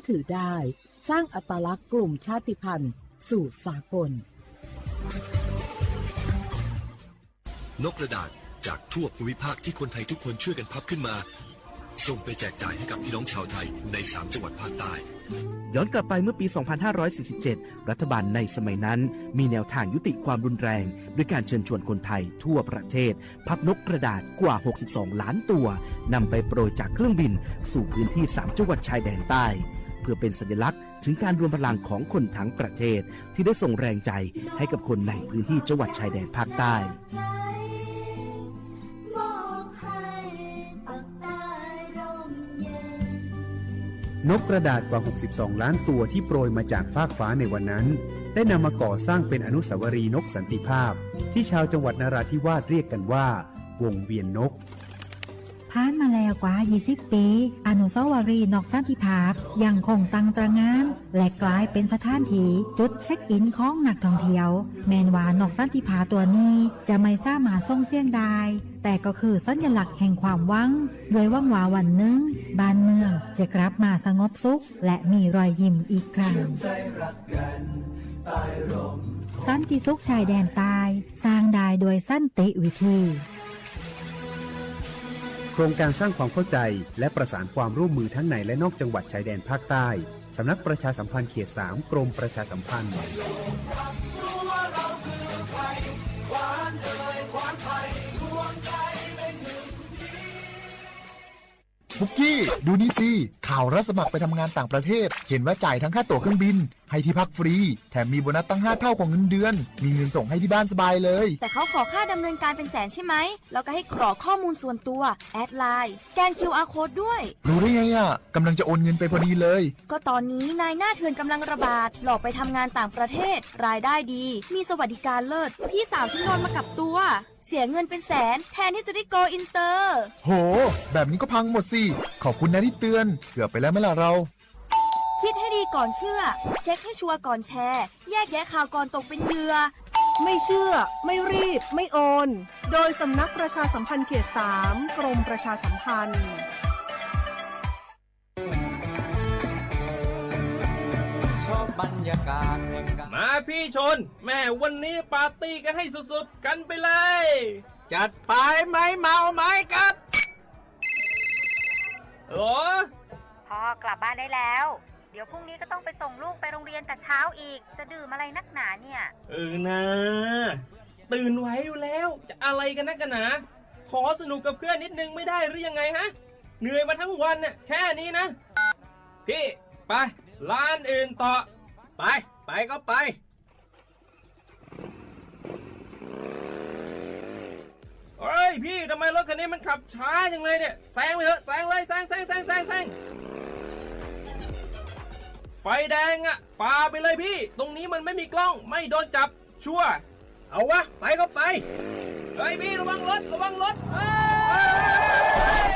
ถือได้ สร้างอัตลักษณ์กลุ่มชาติพันธุ์สู่สากล นกกระดาษจากทั่วภูมิภาคที่คนไทยทุกคนช่วยกันพับขึ้นมา ส่งไปแจกจ่ายให้กับพี่น้องชาวไทยในสามจังหวัดภาคใต้ ย้อนกลับไปเมื่อปี สองพันห้าร้อยสี่สิบเจ็ด รัฐบาลในสมัยนั้นมีแนวทางยุติความรุนแรง ด้วยการเชิญชวนคนไทยทั่วประเทศ พับนกกระดาษกว่า หกสิบสอง ล้านตัวนำไปโปรยจากเครื่องบินสู่พื้นที่สามจังหวัดชายแดนใต้ เพื่อเป็นสัญลักษณ์ถึงการรวมพลังของคนทั้งประเทศ ที่ได้ส่งแรงใจให้กับคนในพื้นที่จังหวัดชายแดนภาคใต้ นกกระดาษกว่า หกสิบสอง ล้านตัวที่โปรยมาจากฟากฟ้าในวันนั้น ได้นำมาก่อสร้างเป็นอนุสาวรีย์นกสันติภาพ ที่ชาวจังหวัดนราธิวาสเรียกกันว่า วงเวียนนก ผ่านมาแล้วกว่า ยี่สิบ ปี อนุสาวรีย์นกสันติภาพยังคงตั้งตระหง่าน และกลายเป็นสถานที่จุดเช็คอินของนักท่องเที่ยว แม้นว่านกสันติภาพตัวนี้จะไม่สามารถส่งเสียงได้ แต่ก็คือสัญลักษณ์แห่งความหวัง ด้วยหวังว่าวันหนึ่งบ้านเมืองจะกลับมาสงบสุข และมีรอยยิ้มอีกครั้ง สันติสุขชายแดนใต้ สร้างได้ด้วยสันติวิธี โครงการสร้างความเข้าใจและประสานความร่วมมือทั้งในและนอกจังหวัดชายแดนภาคใต้ สำนักประชาสัมพันธ์เขต สาม กรมประชาสัมพันธ์ ปุกกี้ ดูนี่สิ ข่าวรับสมัครไปทำงานต่างประเทศ เห็นว่าจ่ายทั้งค่าตั๋วเครื่องบิน ให้ที่พักฟรี แถมมีโบนัสตั้งห้าเท่าของเงินเดือน มีเงินส่งให้ที่บ้านสบายเลย แต่เขาขอค่าดำเนินการเป็นแสนใช่ไหม แล้วก็ให้กรอกข้อมูลส่วนตัว แอดไลน์ สแกน คิวอาร์ โค้ดด้วย รู้ได้ไงอ่ะ กำลังจะโอนเงินไปพอดีเลย ก็ตอนนี้นายหน้าเถื่อนกำลังระบาด หลอกไปทำงานต่างประเทศ รายได้ดี มีสวัสดิการเลิศ พี่สาวฉันโดนมากับตัว เสียเงินเป็นแสน แทนที่จะได้โกลอินเตอร์ โห แบบนี้ก็พังหมดสิ ขอบคุณนะที่เตือน เกือบไปแล้วไหมล่ะเรา คิดให้ดีก่อนเชื่อ เช็คให้ชัวร์ก่อนแชร์ แยกแยะข่าวก่อนตกเป็นเหยื่อ ไม่เชื่อ ไม่รีบ ไม่โอน โดยสำนักประชาสัมพันธ์เขต สาม กรมประชาสัมพันธ์ มาพี่ชน แม่วันนี้ปาร์ตี้กันให้สุดๆ กันไปเลย จัดไป ไม้เมาไม้กัด หรอ พ่อกลับบ้านได้แล้ว เดี๋ยวพรุ่งนี้ก็ต้องไปส่งลูกไปโรงเรียนแต่เช้าอีก จะดื่มอะไรนักหนาเนี่ย เออนะ ตื่นไหวอยู่แล้ว จะอะไรกันนักกันหนา ขอสนุกกับเพื่อนนิดนึงไม่ได้หรือยังไงฮะ เหนื่อยมาทั้งวันน่ะ แค่นี้นะ พี่ ไป ร้านอื่นต่อ ไป ไปก็ไป เฮ้ยพี่ ทำไมรถคันนี้มันขับช้าจังเลยเนี่ย แซงไปเถอะ แซงเลย แซง แซง แซง แซง แซง ไฟแดงอะ ฝ่าไปเลยพี่ ตรงนี้มันไม่มีกล้อง ไม่โดนจับ ชัวร์ เอาวะ ไปก็ไป เฮ้ยพี่ ระวังรถ ระวังรถ เฮ้ย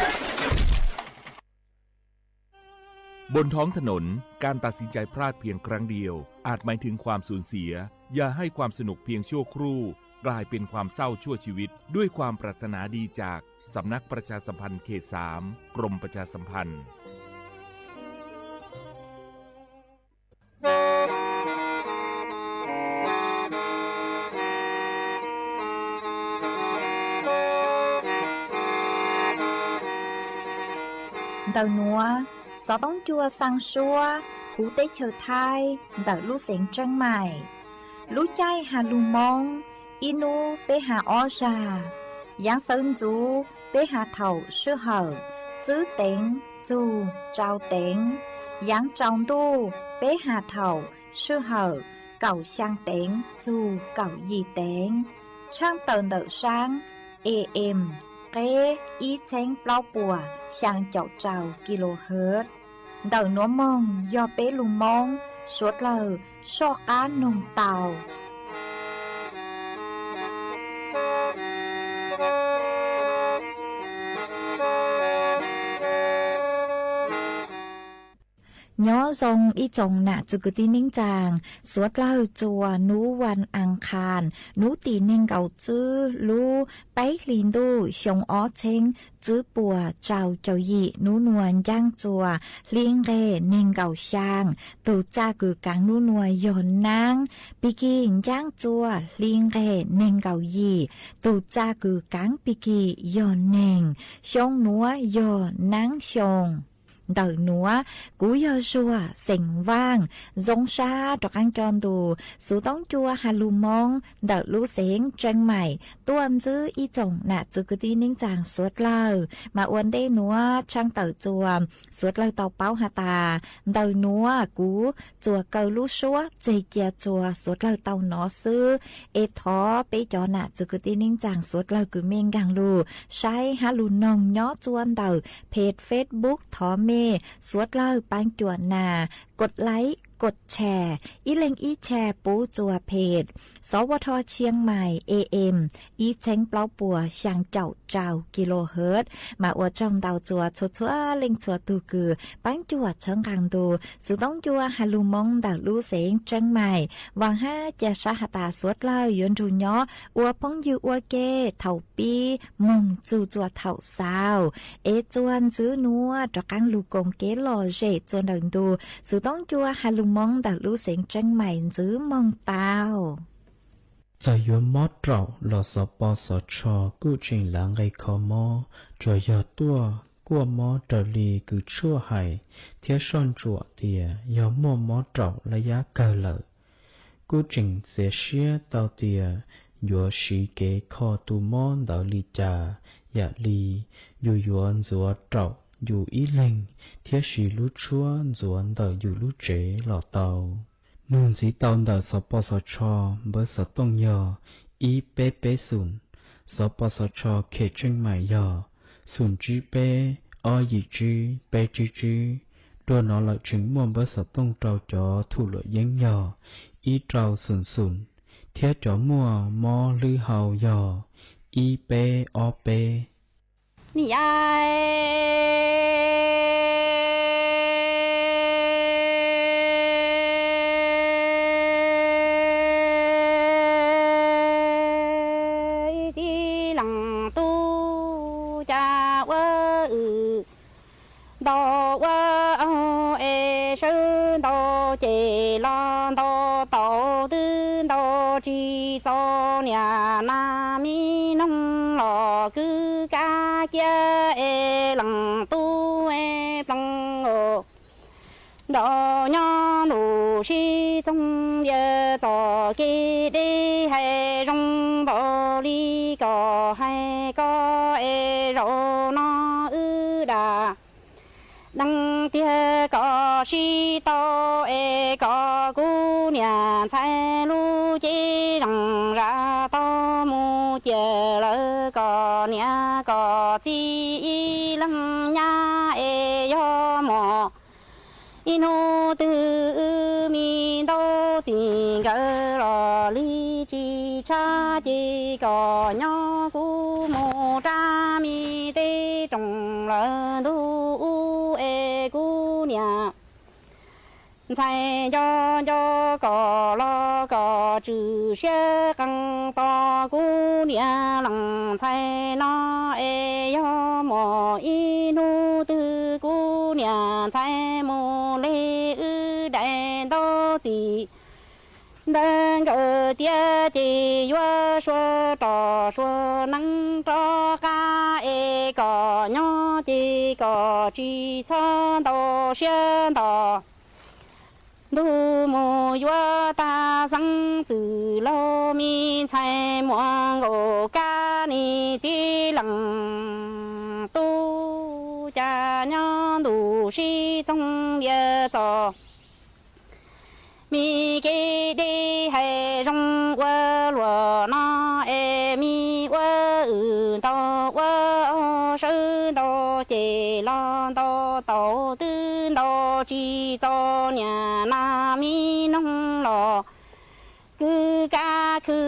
บนท้องถนน การตัดสินใจพลาดเพียงครั้งเดียว อาจหมายถึงความสูญเสีย อย่าให้ความสนุกเพียงชั่วครู่ กลายเป็นความเศร้าชั่วชีวิต ด้วยความปรารถนาดีจากสำนักประชาสัมพันธ์เขต สาม กรมประชาสัมพันธ์ Ntawm nuav, xov tooj cua xaa suab huv teb chaws Thaib ntawm lub xeev Tseeb Maim. Lub caij has lug Moob, ib nub peb has ob zag. Yaav xawv ntxuv peb has thaum sij hawm tsib teev txug rau teev. Yaav tsaus ntuj peb has thaum sij hawm kaum xyaa teev txug kaum yim teev. Tshaaj tawm ntawm saab A M, qeb ib txheeb plaub puas xyaa caum rau kilohertz. Ntawm nuav moog yog peb lug Moob suav dlawg soj qaab noog tau. Nyob zoo ib tsoom nam txwv kwv tij neej tsaa suav dlawg txua nub vas as khas, nub tim neeg nkaum tswb lub peb hlis ntuj xyoo ob txheeb tswb puas rau caum yim. Nub nuav ncaaj txua hli nqeg neeg nkaum xyaa, tug txaj kws kaav nub nuav yog naab pig kig ncaaj txua hli nqeg neeg nkaum yim, tug txaj kws kaav pig kig yog neeg. Xyoo nuav yog naab xyoo. Ntawm nuav kuv yog Zuag xeem Vaaj, zoo sab rov qaab coj ntu xuv toob cua has lug Moob ntawm lub xeev Tseeb Maim tuaj ntsib ib tsoom nam txwv kwv tij neej tsaa suav dlawg. Mas ua ntej nuav tshaaj tawm txua suav dlawg tau paub has tas, ntawm nuav kuv txuas kaw lub suab tseg cia txua suav dlawg tau nov xwb. Es thov peb cov nam txwv kwv tij neej tsaa suav dlawg kws mej nkaag lug saib hab lug noog nyob txua ntawm peg Facebook, thov mej suav dlawg paab cuam nas, kos laib kos tshas, ib leeg ib tshas pub txua peg Sov Vo Dho Tshiab Mais A M ib txheeb plaub puas xyaa caum rau kilohertz. Mas ua tsaug ntau txua txhua txhua leej txhua tug kws paab cuam txhawb nqaa ntu xuv toob cua has lug Moob ntawm lub xeev Tseeb Mais. Vaam hab ca sab has tas suav dlawg yuav nrug nyob ua phooj ywg ua ke thaum pib moog txug txua thaum xaus. Es txua ntsib nuav rov qaab lug koom kev lom zem txua ntawm ntu xuv toob cua has lug Moob ntawm lub xeev Tseeb Mais ntsib moog tau. Txawm yuav mob raum los Xov Pov Xov Tsho kuj tseem lav nqe kho mob, tsuas yog tuaj kuaj mob raws li kws tshuaj hais thiab soj ntsuam tias yog muaj mob raum lab yab kawg lawm. Kuj tseem txiav siab tau tias yuav siv kev kho tus mob ntawd li cas, yam li yus yuav ntxuav raum yus ib leeg thiab siv lub tshuab ntxuav ntawm yus lub tsev los tau. Nug ntxiv tau ntawm Xov Pov Xov Tsho npawb xov tooj yog ib peb peb xoom, Xov Pov Xov Tsho Khem Tseej Mais yog xoom tsib peb ob yim tsib peb tsib tsib. Dua no lawm tseem muaj npawb xov tooj rau cov thum luam yeeb yog ib rau xoom xoom, thiab cov muaj mob hlwb hau yog ib peb ob peb. Ni ya txiv leej tub cas ua wb nto ua es sawv nto ces los nto tau twb nto tsis txog niam nas mi noog los kwv kab cia es leej tub es plees os. Nrog nyob ntuj sib txoog ntiav txoj kev deb hais zoo npaum li kom hais koj es zaum no wb dam deev tiag kom sib tau es kom kuv niam ntxhais lub cev zeej zam tau mus ciam lawv kom niam kom txiv ib leeg nyab es yog muaj ib hnub twg wb me ntaub txiv nkawd los li tsis tshab ces kom nyob kuv mus rab me teb roos lawm ntuj ub es kuv niam ntxhais nco nco kom los kom tswm siab qee tos kuv niam leej ntxhais no es yog muaj ib hnub twg kuv niam ntxhais mus li wb daim ntaub txiv ntawd nkawd tiab ces yuav sua rov sua neeb rov qab es kom nyob ces kom tsis txhob ntau siab nto ntug mus yuav tag xeeb txwm laug me ntxhais muaj nkaus kab ni txiv leej tub cas nyob ntuj sib txoog ntiav txoj me kev deb hais zoo ua luaj no es me ua wb nto ua sawv nto ces los nto tau twb nto tsis txog niam nas mi noog los kwv kab khw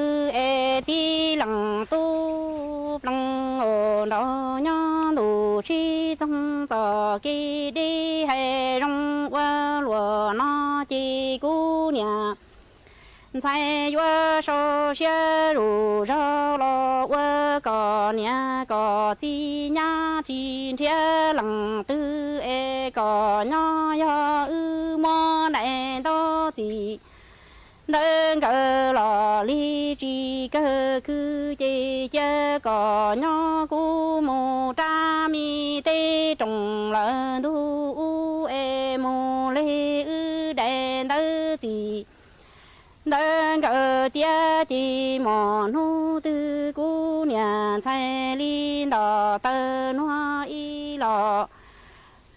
es txiv leej tub plees os nrog nyob ntuj sib txoog txoj kev deb hais zoo ua ntxhais yuav sau siab zuj zog los ua kom niam kom txiv nyab tsis nrhiav leej twg es kom nyob yog wb muab daim ntaub txiv ntawd nkawd los li tsis kawg kwv ces cia kom nyob kuv mus rab me teb roos lawm ntuj ub es mus li wb daim ntawd txiv ntawd nkawd tiav ces mus hnub twg kuv niam ntxhais li nto taw nuag ib los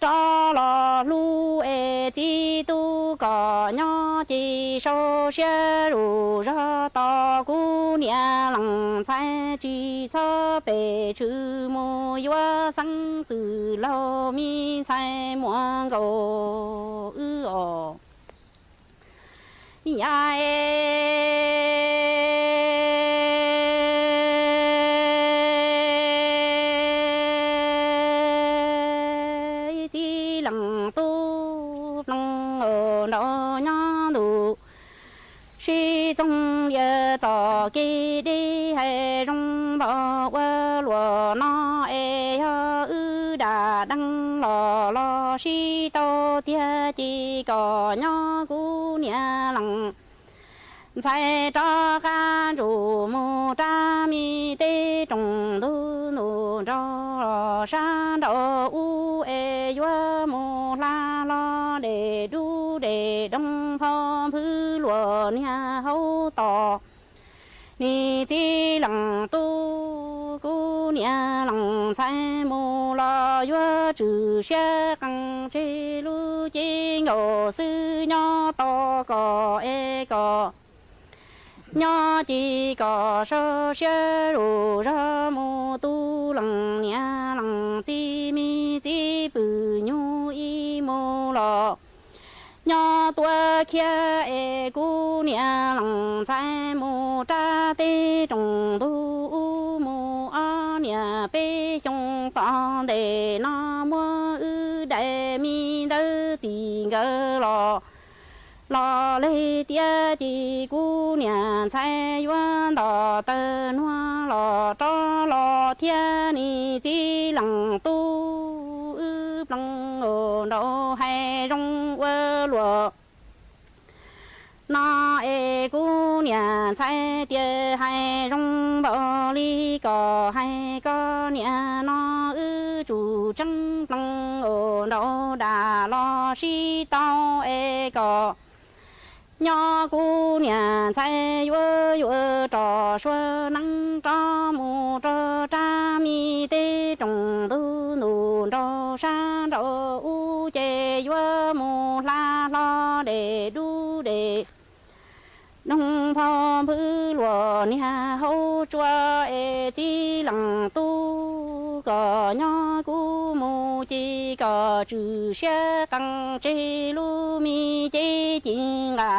rov los hlub es txiv tub kom nyob ces sau siab zuj zog tos kuv niam leej ntxhais tsis txhob pem tshwm mus yuav xeeb txwm laug me ntxhais muaj nkaus wb os. Yam txiv leej tub ploog nraud nyob ntuj sib txoog lias txoj kev deb hais zoo npaum ua luaj no es yog wb dam deej los los sib tau tiag ces kom nyob kuv niam leej ntxhais rov qab ntsuj mus rab me teb roos ntuj ntuj nraud sab nraud ub es yuav mus hla hlo dej dub dej doog phoj nphwv luaj niag hauv tos. Niam txiv leej tub kuv niam leej ntxhais mus los yuav tswm siab qees tseg lub cev nkaus xwb nyob tos kom es kom nyob ces kom sau siab zuj zog mus tu leej niam leej txiv me txiv pw nyuj ib mus los nyob tuaj khiav es kuv niam leej ntxhais mus rab teb roos ntuj ub mus ob niam peb xyoo tom ntej no muab wb daim me ntawd txim nkawd los los li tiav ces kuv niam ntxhais yuav nto taw nuag los rov los thiab niam txiv leej tub wb ploog nraud hais zoo ua luaj no es kuv niam ntxhais tias hais zoo npaum li kom hais koj niam no wb tsum tseeb ploog nraud dam los sib tau es kom nyob kuv niam ntxhais yuav yuav rov suav neeb rov mus rau rab me teb roos ntuj ntuj nraud sab nraud ub ces yuav mus hla hlo dej dub dej doog phoj nphwv luaj niag hauv tsua es txiv leej tub kom nyob kuv mus ces kom tswm siab qees tseg lub me cev ci nqa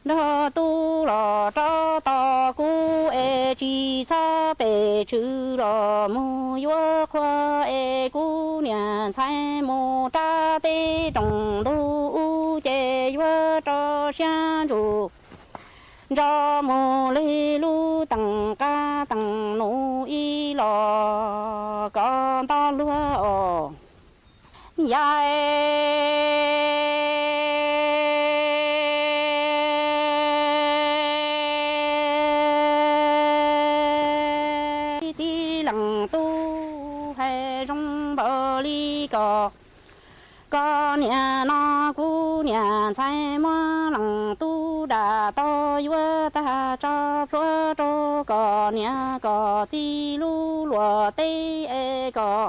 nrog tub los rov tos kuv es tsis txhob pem tshwm los mus yuav qhua es kuv niam ntxhais mus rab teb roos ntuj ub ces yuav rau siab ntsuj nrog mus li lub teem qab teem nus ib los kom nto luag os. Yam txiv leej tub hais zoo npaum li kom koj niam no kuv niam ntxhais muab leej tub dam tau yuav tag tso plhuav rau koj niam koj txiv lub luaj teb es kom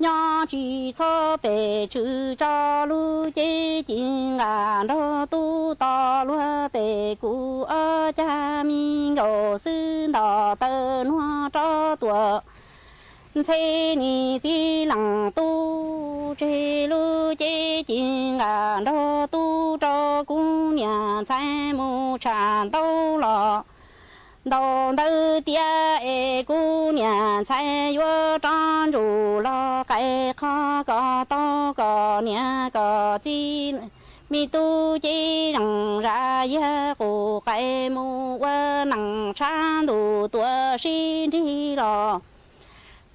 nyob tsis txhob pem tshwm tso lub cev ci nqa nrog tub tos luag pem kuv ob cag me nkaus xwb nto taw nuag rov tuaj ntxhe niam txiv leej tub tseg lub cev ci nqa nrog tub rau kuv niam ntxhais mus tsham ntaub los ntaus ntawd tiav es kuv niam ntxhais yuav rov ntsuj los qais qho kom tau kom niam kom txiv Me tub cev zeej zam yag qus qais mus ua neej tshav ntuj tuaj sib nrig los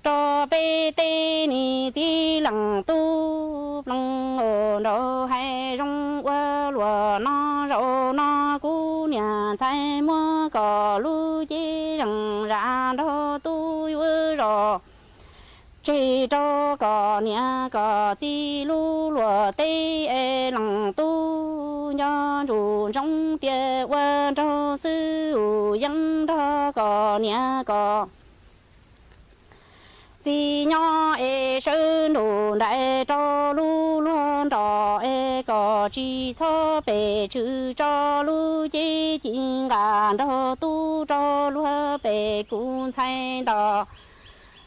rau peb tej niam txiv leej tub pleej os. Nraug hais zoo ua luaj no, zaum no kuv niam ntxhais muab koj lub cev zeej zam nrog tub yuav zos tseg rau koj niam koj txiv lub luag teb es leej tub nco ntsoov ntsoov tias ua nraug xwb yeej nrog koj niam koj txiv nyob es sawv ntuj nraim rau lub luag nroj es koj tsis txhob pes tsawg tso lub cev ci nqa nrog tub rau luag pem kuv ntxhais nto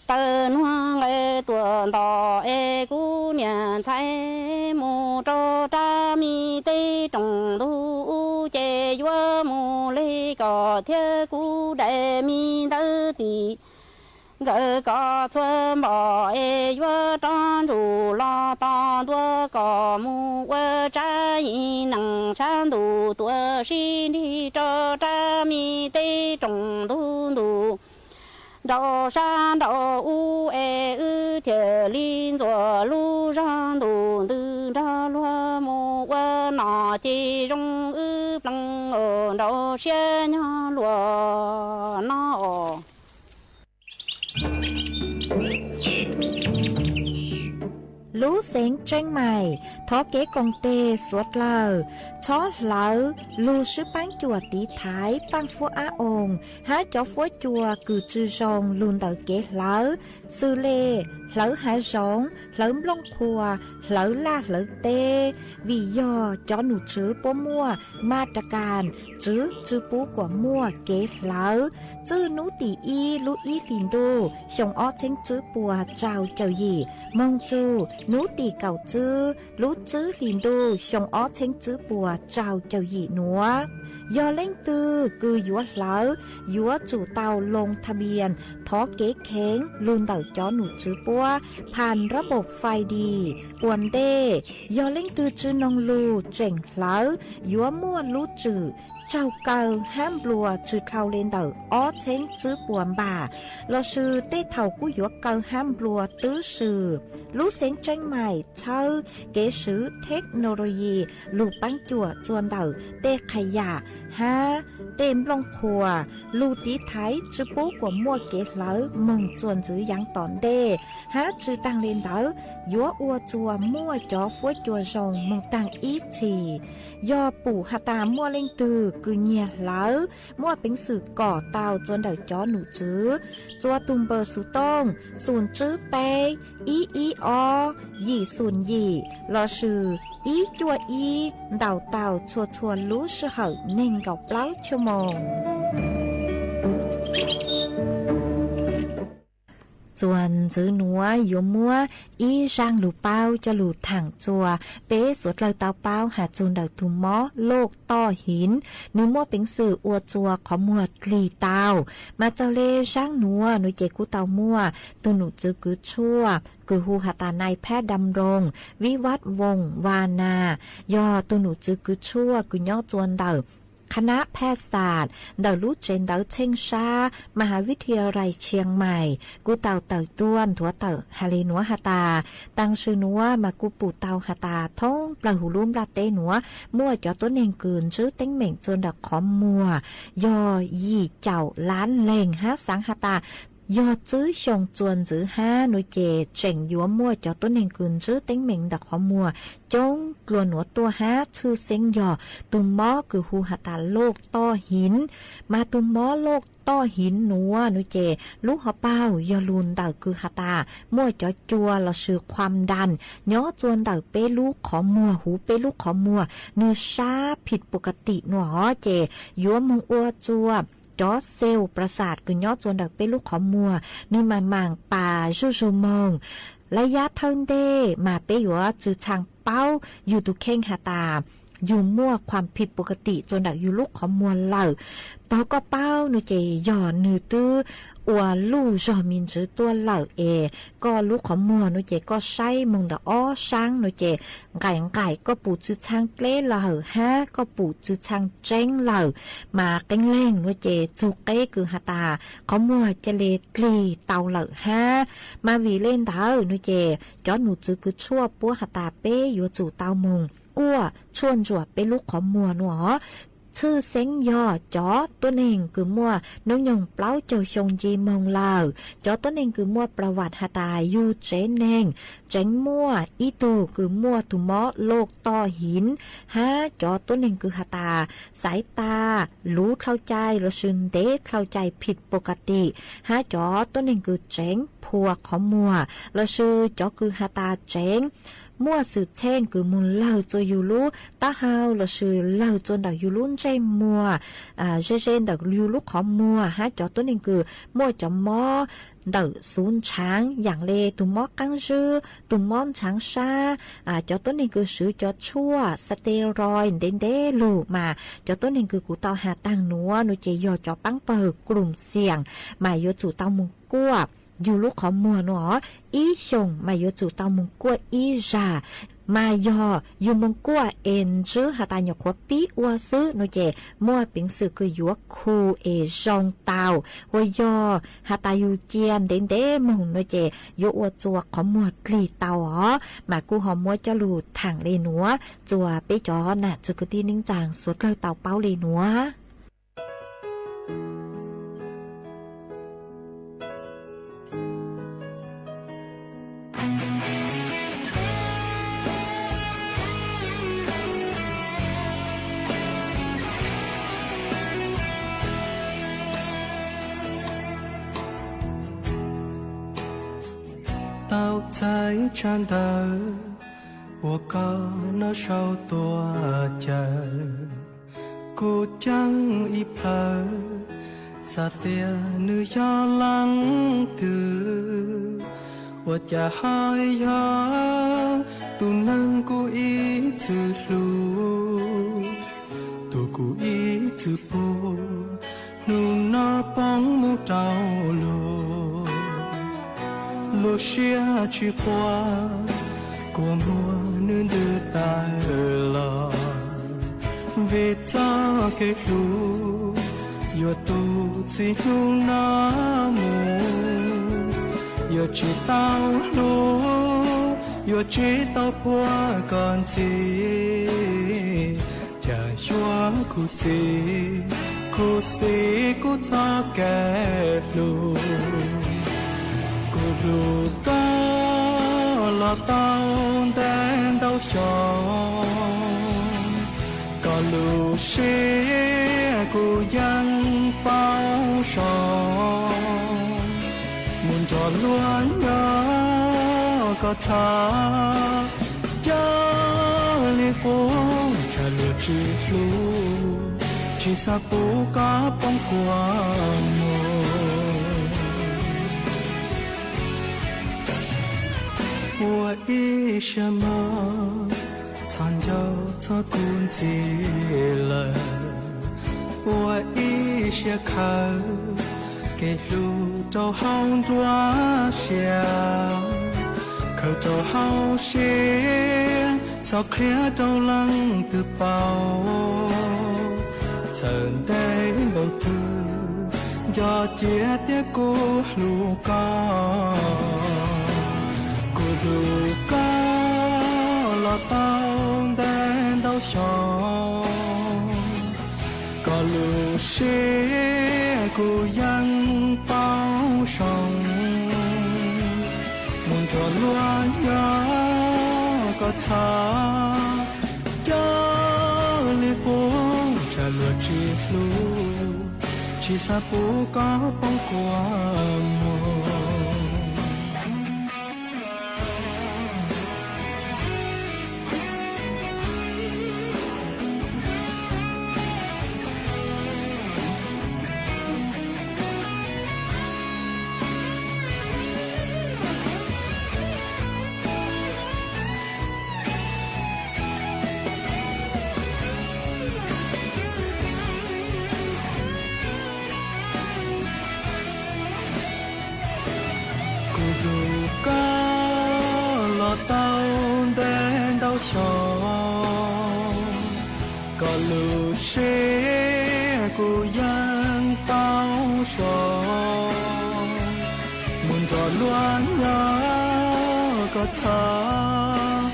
taws nuag nqes tuaj nto es kuv niam ntxhais mus rau rab me teb rooj ntug ub ces yuav mus li koj thiab kuv daim me ntawv txiv nkawd koj txhua npom es yuav rov ntsuj los tos ntua koj mus ua tsab yim neej tshav ntuj tuaj sib nrig rau rab me teb rooj ntug ntuj nraum sab nraum ub es wb thiaj li ntxuav lub zog ntuj ntws nrog luag mus ua nom ces zoo wb pleej os, nraug siab nyob luaj no os. Lub xeev Tseeb Maim thov kev koom tes suav dlawg txhob hlawv lug swb paab cuam tiv thaiv Paaj Fuab Ab Oo hab cov fuab cua kws tsi zoo lug ntawm kev hlawv, xws le hlawv hav zoov, hlawv nplooj qhuas, hlawv laj hlawv teb, vim yog cov num tswv puab muaj ma ra kas tswv tsi pub kuas muaj kev hlawv. Txwj nub tim ib lub ib hlis ntuj xyoo ob txheeb tswb puas rau caum yim moog txug nub tim kaum tswb lub tswb hlis ntuj xyoo ob txheeb tswb puas rau caum yim nuav. Yog leej twg kws yuav hlawv, yuav tsum tau loo tha npias thov kev kheev lug ntawm cov num tswv puab phas rab npaum fais dis ua ntej. Yog leej twg tsi noog lug tseem hlawv, yuav muaj lub tswm tsaug kaw hab nplua tsi dhau le ntawm ob txheeb tswb puas npam, lossis tej thaum kuj yuav kaw hab nplua twb swm. Lub xeev Tseeb Maim txhawb kev swv theknoloyi lug paab cuam txuas ntawm tej qha yam hab tej nplooj qhuas lug tiv thaiv tsi pub kuas muaj kev hlawv moog txuas ntxiv yaav tom ntej, hab tsi taag le ntawd yuav ua txuas muaj cov fuab cua zoo moog taag ib txhis. Yog pum has tas muaj leej twg kws nyiag hlawv, muaj peev xwm kom tau txuas ntawm cov num tswv, txuas tug npawb xuv tooj xum tswb peb ib ib ob yim xum yim lossis ib cuaj ib ntaus tau txhua txhua lub sij hawm neeg nkaum plaub chua moos. Txuas ntxiv nuav yuav muab ib zaaj lug paub coj lug thaam txuas. Peb suav dlawg tau paub has txug ntawm tug mob loj toj hiv, nwg muaj peev xwm ua txuas qhov muag dlig tau. Mas txawg le zaaj nuav nuav ces kuj tau muaj tug num tswv kws tshuaj kws hu has tas nai phab dam roos vib vaj voos va nas, yog tug num tswv kws tshuaj kws nyob txuas ntawm qhab nab phaj xas ntawm lub tsev ntawv tsheej sab Maha Vithiyalai Tshias Mais kuj tau tawm tuaj nthuav tawm has le nuav has tas, taag sim nuav mas kuj pum tau has tas thoob plawg huv lub nplaj teb nuav muaj cov tuab neeg kws ntswb teeb meem txuas ntawm qhov muag yog yim caum lab leeg hab xaav has tas yog tswb xyoo txuas ntxiv hab nuav ces tseem yuav muaj cov tuab neeg kws ntswb teeb meem ntawm qhov muag coob dlua nuav tuaj hab tshwj xeeb yog tug mob kws hu has tas loj toj hiv. Mas tug mob loj toj hiv nuav nuav ces lub hauv paug yog lug ntawm kws has tas muaj cov cua lossis qhuam ntas nyob txuas ntawm peb lub qhov muag huv peb lub qhov muag, nwg sab phim pus ka tim nuav ces yuav moog ua txuas cov xel pras xas kws nyob txuas ntawm peb lub qhov muag nwg maam maam pas zuj zug moog. Lawv yab thawj ntej mas peb yuav txwv txhaa paub yug tug kheej has tas yug muaj qhuam phim pus ka tim txuas ntawm yug lub qhov muag lawm. tog koj paub no ces yog nws twb ua luj zog me ntsis tuaj lawm es koj lub qhov muag no ces koj saib moog ntawm ob saab no ces nqaim nqaim koj pum txwv txhab dleb lawm hab koj pum txwv txhab tseeb lawm, mas qee leeg no ces txug qeb kws has tas qhov muag ca le dlig tau lawm hab. Mas vim le ntawd no ces cov num txwv kws tshuaj puab has tas peb yuav tsum tau moog kuaj tshuaj ntsuam peb lub qhov muag no. Tshwj xeeb yog cov tuab neeg kws muaj noob nyoog plaub caug xyoo nce moog lawm, cov tuab neeg kws muaj pla vam has tas yug tsev neeg, tseev muaj ib tug kws muaj tug mob loj toj hiv, hab cov tuab neeg kws has tas xaiv tas luv dlhau cai lossis ntev dlhau cai phim pov ka tim, hab cov tuab neeg kws tseev phua qhov muag lossis cov kws has tas tseev muaj xwm txheej kws moog lawg txua yug lub taub hau lossis lawg txua ntawm yug lub ntsej muag, ze ze ntawm yug lub qhov muag, hab cov tuab neeg kws muaj cov mob ntawm xuv ntshaav yaam le tug mob qaab zib, tug mob ntshaav sab, cov tuab neeg kws swv cov tshuaj steroid ntev ntev lug mas cov tuab neeg kws kuv tau has taag nuav no ces yog cov paab pawg klum xiam mas yuav tsum tau moog kuaj yug lub qhov muag no ib xyoos mas yuav tsum tau moog kuaj ib zag. Mas yog yug moog kuaj es ntsib has tas nyuam qhuav pib ua xwb no ces muaj peev xwm kws yuav khu es zoo tau, ua yog has tas yug cia ntev ntev moog no ces yuav ua txua qhov muag dlig tau os. Mas kuj ho muab coj lug thaam le nuav txua peb cov nam txiv kwv tij neej tsaa suav dlawg tau paub le nuav. Tau txhais tsab ntawv uas koj noj sau tuaj caw kuv caab ib plawg, xav tias nws yog leej twg, ua cas haj yog tus neeg kuv ib txwg hlub, tus kuv ib txwg pug, hnub no poob mus rau luag. Lub siab tsis quaj, kua muag nws ntws tawm los, vim txoj kev hlub yuav tu txij hnub no mus. Yuav tsis tau hlub, yuav tsis tau puag koj ntxiv, cas yuav khuv xim, khuv xim kuv txoj kev hlub. Kuv hlub koj los tau ntev ntau xyoo, koj lub siab kuv yeej paub zoo. Mus nrog luag nyob koj txhob cia li quaj, tsam luag tsis hlub, tsis xav pub koj poob kua muag. Ua ib siab mog, txhob nco txog kuv ntxiv lawm. Ua ib siab khawm, kev hlub rau hauv nruab siab, khawm rau hauv siab, txhob qhia rau leej twg paub. Txawm ntev npaum twg, nco cia tias kuv hlub koj. Kuv hlub koj los tau ntev ntau xyoo, koj lub siab kuv yeej paub zoo. Mus nrog luag nyob koj txhob cia li quaj, tsam luag tsis hlub, tsis xav pub koj poob kua muag. Lub siab kuv yeej tau so mus nrog luag nyob, koj txhob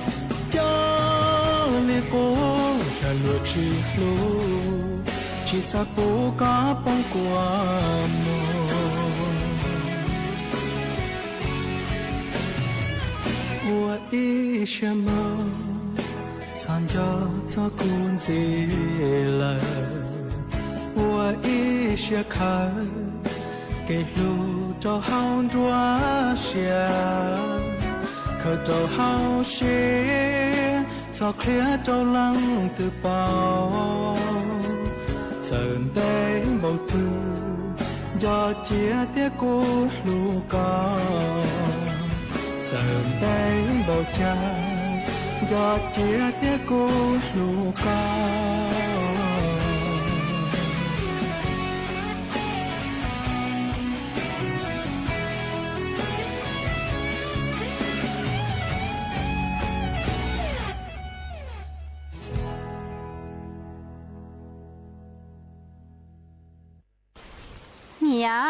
coj li qub, tsam luag tsis hlub, tsis xav pub koj poob kua muag. Ua ib siab mog, txhob nco txog kuv ntxiv lawm. Ua ib siab khawm kev hlub rau hauv nruab siab, khawm rau hauv siab, txhob qhia rau leej twg paub. Txawm ntev npaum twg, nco cia tias kuv hlub koj. Txawm ntev npaum cas, nco cia tias kuv hlub koj. Niam,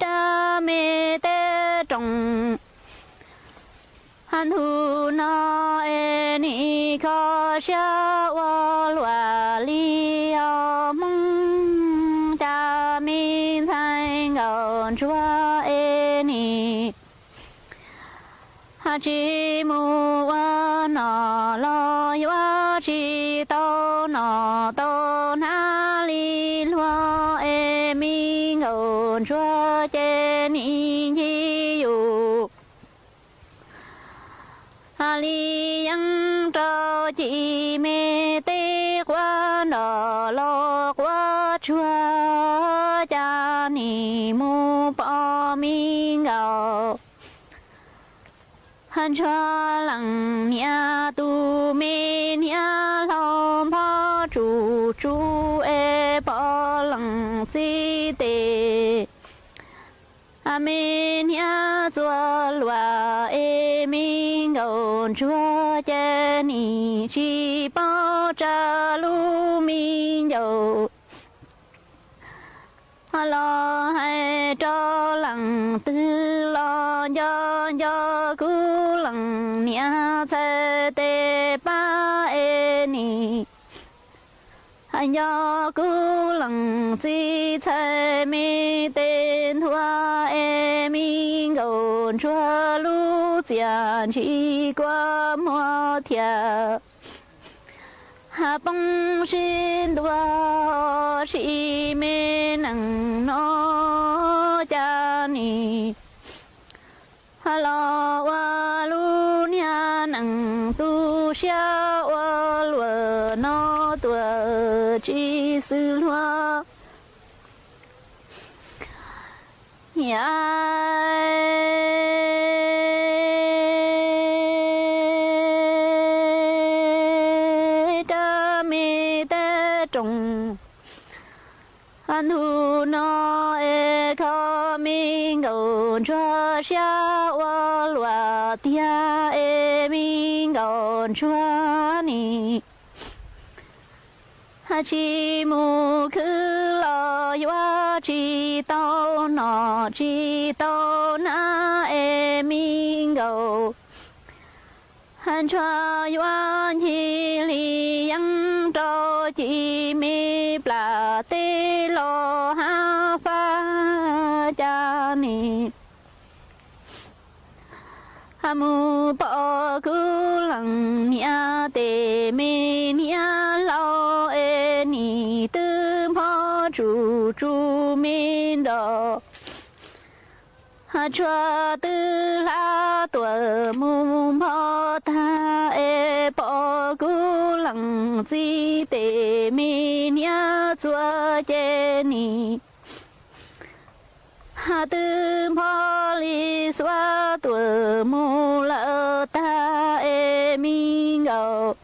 rab me teb roos, hnub no es nim kho siab ua luaj li os Hmoob, cas me ntxhais nkauj ntsuag es nim tsis mus ua nom los yuav tsis tau nom tau hnab li luag es me nkauj ntsuag ces nim ncig yus li yeeb rau ci me teb quav nroj los quav tsuag, cas nim mus pom me nkauj ntsuag leej niam tus me niam hlau nphob tsuj tsuj es pom leej txiv tes me niam txuas luaj es me nkauj ntsuag ces nim tsis paub tsa lub me ncaus los hais rau leej twg los nco nco kuv leej niam txhais tes pab es nim nco kuv leej txiv txhais me tes nthuav es me nkauj ntsuag lub txiaj ntsim kua muag thiaj poob sib ntua sim me neej no, cas nim los ua lub niag neej tu siab ua luaj no tuaj tsis xws luag. Rab me teb roos, ntu no es kho me nkauj ntsuag siab ua luaj tiag es me nkauj ntsuag nim tsis mus khwv los yuav tsis tau nom tsis tau hnab es me nkauj ntsuag yuav ncig li yeeb rau ci me plas teb los hab fab, cas nim mus pom kuv leej niam tes me niam hlau es nim twb nphob tsuj tsuj me nroj tsuag twb hlab tuaj mus npho tag es pom kuv leej txiv tes me niam txuas ces nim twb npho li xuav tuaj mus lawm tag es me nkauj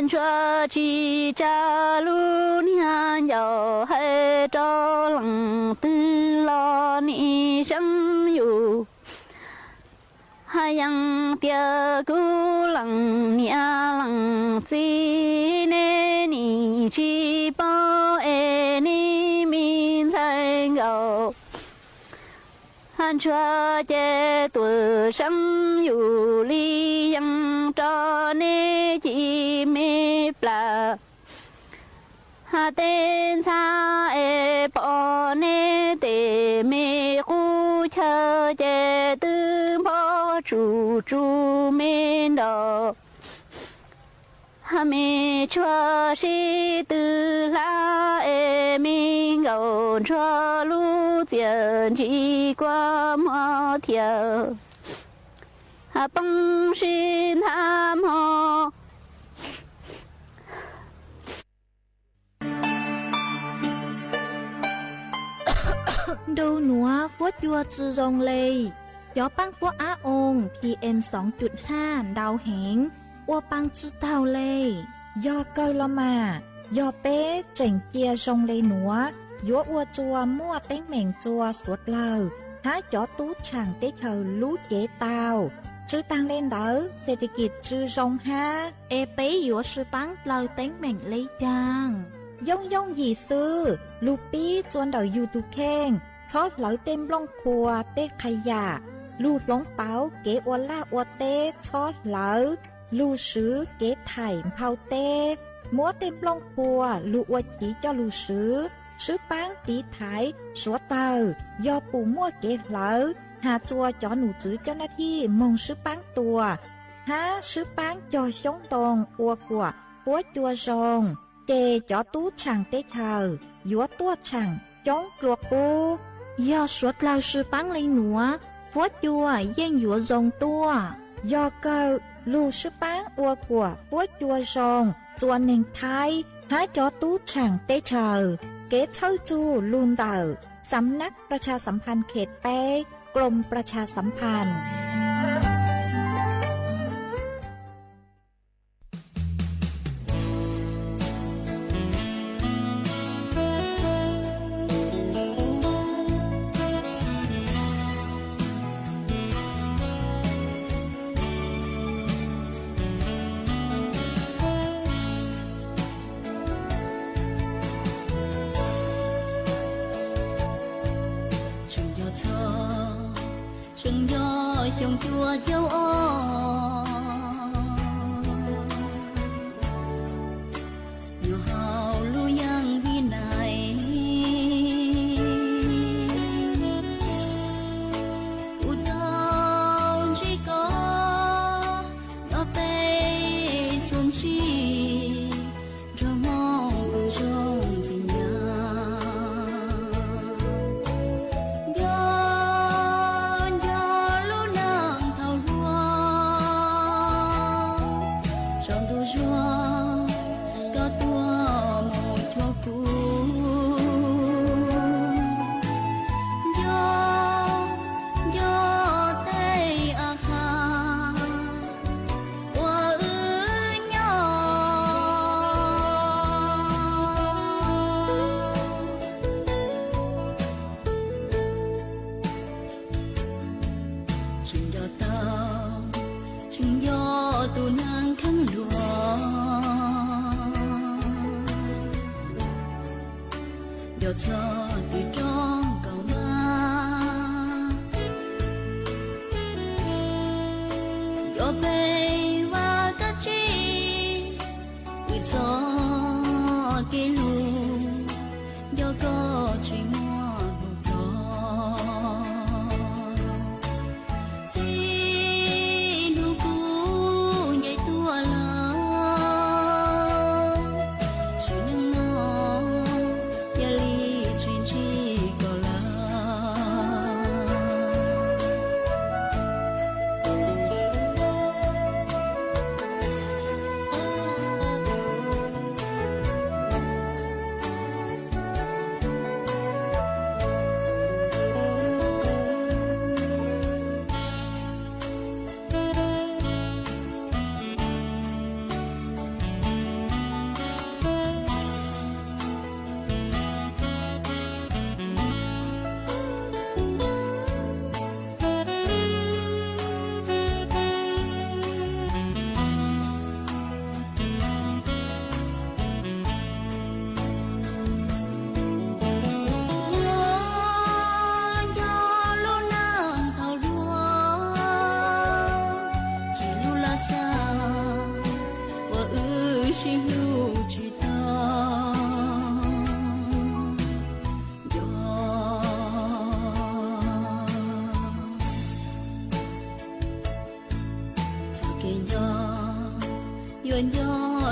Ntsuag tsis tsa lub niag ncauj hais rau leej twg los nim seev yus. Hais yees tias kuv leej niam leej txiv nej nim tsis paub es nej me ntxhais nkaus. Hais ntsuag ces tuaj seev yus li yees rau nej ci me plam. Hais tej ntxhab es pom nej tej me qub chaw ces twb npog tsuj tsuj me nraum. Hais me tshuaj sib tw hlab es me nkaum ntsuag lub txiaj ntsim kua muag thiab. Hais poob sib nthav hmo. Ntu nuav fuab cua tsi zoo le. Cov paab fuab ab oo P M xoo cum haj ntau heev, ua paa tsi taug le. Yog kawg los mas, yog peb tseem cia zoo le nuav, yuav ua txuas muaj teeb meem txuas suav dlawg hab cov tub tshaam teb chaws lub cev tau. Tsw taag le ntawd, xes tes kis tsw zoo hab, es peb yuav sw paab dlawg teeb meem le caag? Yooj yooj yim xwb, lug pib txua ntawm yug tug kheej, txhob hlawv tej nplooj qhuas tej qha yam, lug hloov pauv kev ua laj ua teb txhob hlawv, lug swv kev thaim nphau teb, muab tej nplooj qhuas lug ua chiv coj lug swv, swb paab tiv thaiv suav dlawg, yog pum muaj kev hlawv, has txua cov num tswv coj nab thij moog swb paab tua, hab swb paab cog xyoob ntoo ua kuam fuab cua zoo, ces cov tub tshaam teb chaws yuav tuaj tshaam coob dlua qub. Yog suav dlawg sw paab le nuav, fuab cua yeej yuav zoo tuaj. Yog kawg, lug swb paab ua kuam fuab cua zoo txua neeg Thaib hab cov tub tshaam teb chaws. Kev txhawj txug lug ntawm สำนักประชาสัมพันธ์เขตแปด กรมประชาสัมพันธ์. Tseem nco txog, tseem nco xyoo cuaj caug ob, nyob hauv lub yeeb vij nais, kuv tau ntsib koj nyob peb xuab ntsig, nrog Hmoob tus zoo ntxim nyab. Nco, nco lub neej thaum hluas, saum ntuj zuag koj tuaj mus cuag kuv. Nco, nco tej av qha uas wb nyob. Tseem nco tau, tseem nco tus neeg kheej hluas, nco txog tus rooj kaum mab, nco peb vaj kab tsib, vwm txoj kev lug, nco koj tsis muaj hluas nplog. Txij hnub kuv nce tuaj lawm, sim neej no yog li tsis ntsib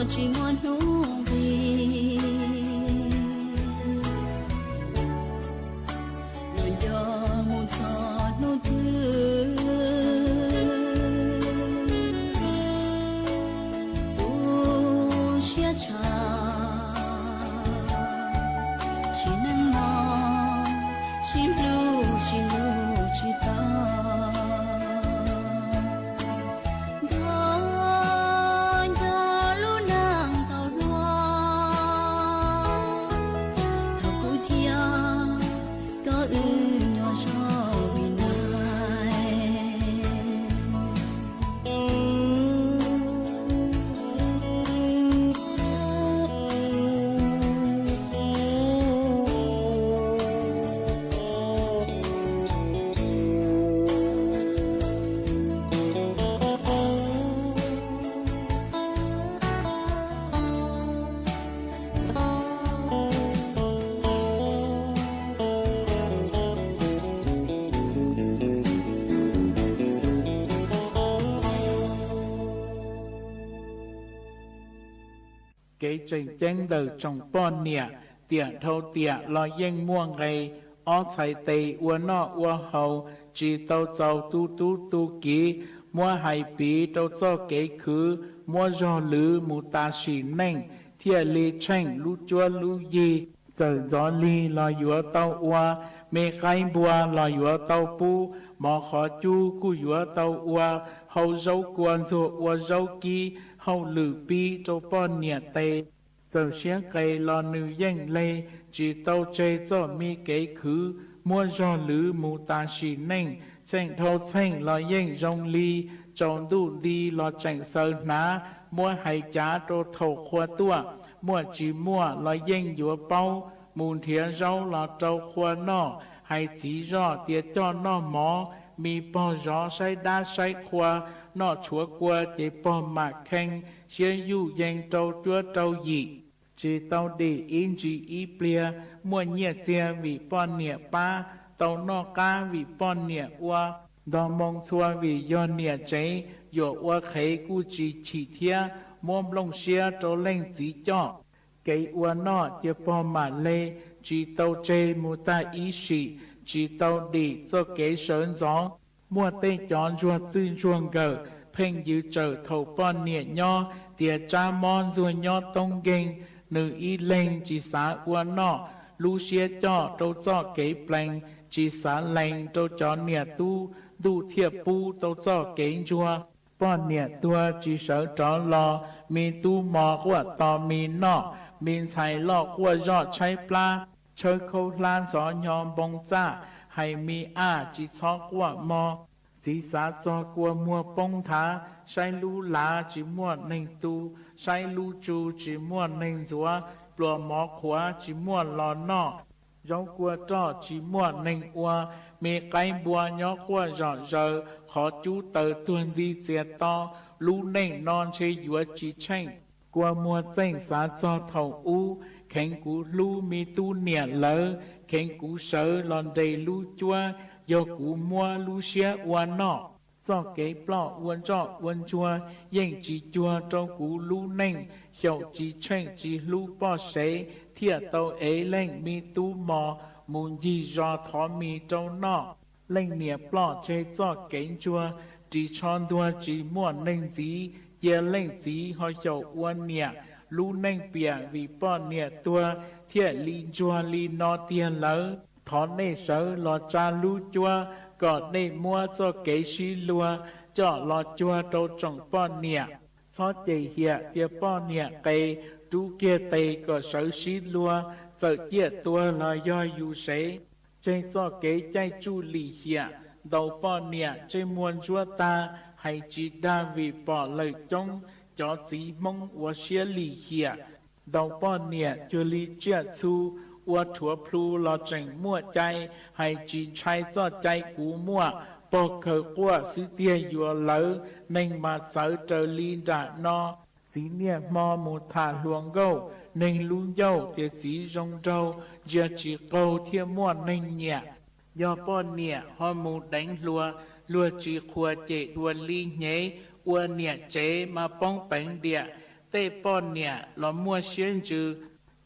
tsis muaj hnub nqis, los nco mus txog hnub twg. Tu siab tshaj, sim neej no, sib hlub sib hlub tsis tau. Nco, nco lub neej tau luaj, thaum kuv thiab koj wb nyob zoo li no. Kev tseem ceeb ntawm tsoom poj niam, tiam dhau tiam los yeej muaj nqe, ob txhais tes ua noj ua haus, tsis tau txaus tu tub tu kiv, muab hais piv rau txoj kev khwv, muab zog lwv mus tas sim neej, thiaj li tsheej lub cuab lub yig. Txawm ntxov lig los yuav tau ua, me qaib npua los yuav tau pub, mov qhov cub kuj yuav tau ua, hau zaub kua ntxuag ua zaub kib, hauj lwm pib rau poj niam tes. Txawm siab nqes los nws yeej leg, tsis tau tseg txoj me kev khwv, muab zog lwv mus tas sim neej, txheej dhau txheej los yeej zoo li, tsaus ntuj nti los tseem xaws hnav, muab hais cav rau thaum qhua tuaj, muaj tsis muaj los yeej yuav paub, mus nrhiav zaub los rau qhua noj, hais txiv zoj tias coj noj mov, me pog zov saib dab saib qhua, noj tshuav kua ces pog mam kheej, siab yuj yees rau cuab rau yim. Tsis tau dim ib ntsis ib pliag, muaj nyiaj txiag vim poj niam pab, tau noj qab vim poj niam ua, nto moo txhua vim yog niam tsev, yuam ua qhev kuj tsis chim thiab, muab nplooj siab rau leej txiv coj. Kev ua noj cia pog mam le, tsis tau tseg mus tag ib sim, tsis tau dim txoj kev sawv ntxov. Muaj tej cov ntsuag txwj ntsuag nkawm, pheej yws tsawm thaum poj niam nyob, tias tsab mob ntxuag nyob toob nkeeg, nws ib leeg tsis xav ua noj, lub siab coj rau txoj kev plees, tsis xav lees rau cov niam tub, ntuj thiaj pub tau txoj kev ntsuag. Poj niam tuag tsis sawv rov los, me tub mos quaj tos me noj, me ntxhais loj quaj zoj tshaib plab, tshawb khaub hlab ntxhov nyo npoo txaj, hais me aj tsis txhob quaj mog. Txiv xav txog kua muag poob nthav, saib lub lav tsis muaj neeg tu, saib lub tsu tsis muaj neeg ntxuav, pluas mov qhuav tsis muaj los noj, zaub kua roj tsis muaj neeg ua, me qaib npua nyob quaj zom zaws, qhov cub taws tuag nti txias to, lub neej no ntshe yuav tsis tsheej. Kua muag txeej xav txog thaum ub, kheev kuv hlub me tub niam lawv, kheev kuv sawv los nres lub cuab, yog kuv muab lub siab ua noj. Txoj kev ploj ua ntsoj ua ntsuag yeej tsis cuag rau kuv lub neej, xyaum tsis tsheej tsis hlub poj sev, thiaj tau ev leej me tub mos mus ncig zos thov mis rau noj. Leej niam ploj tseg txoj kev ntsuag, ris tsho ntuag tsis muaj neeg ntxiv, cia leej txiv ho xyaum ua niam, lub neej piam vim poj niam tuag, thiaj li ntsuag li no tiag lawm. Thov nej sawv los tsa lub cuab, kom nej muab txoj kev sib luag coj los cuag rau tsoom poj niam. Txhob cem hiam tias poj niam qes, rub kiag tes kom sawv sib luag, txawm ciaj tuag los yog yus sev. Tseg txoj kev caij tsuj lim hiam, ntaus poj niam ntsej muag ntsuab tag, hais tsis dag vim pom lawm coob, cov txiv Hmoob ua siab lim hiam. Ntaus poj niam cuag li tsiaj txhu, ua rhuav plhu los tseem muaj cai, hais tsis ntshai txoj cai kuv muaj, pog khaws quaj xwb tiag yuav lawv, neeg mas txawv raws li nram no. Txiv niaj hmo mus tham hluas nkauj, neeg lub ncauj tias txiv zoo nraug, ntsia tsis qaug thiaj muaj neeg nyiam. Yog poj niam ho mus deev hluas, luag tsis qhuas cem dua li hnyev, ua niam tsev mas poob peev diam, Tej poj niam los muaj siab ntsws,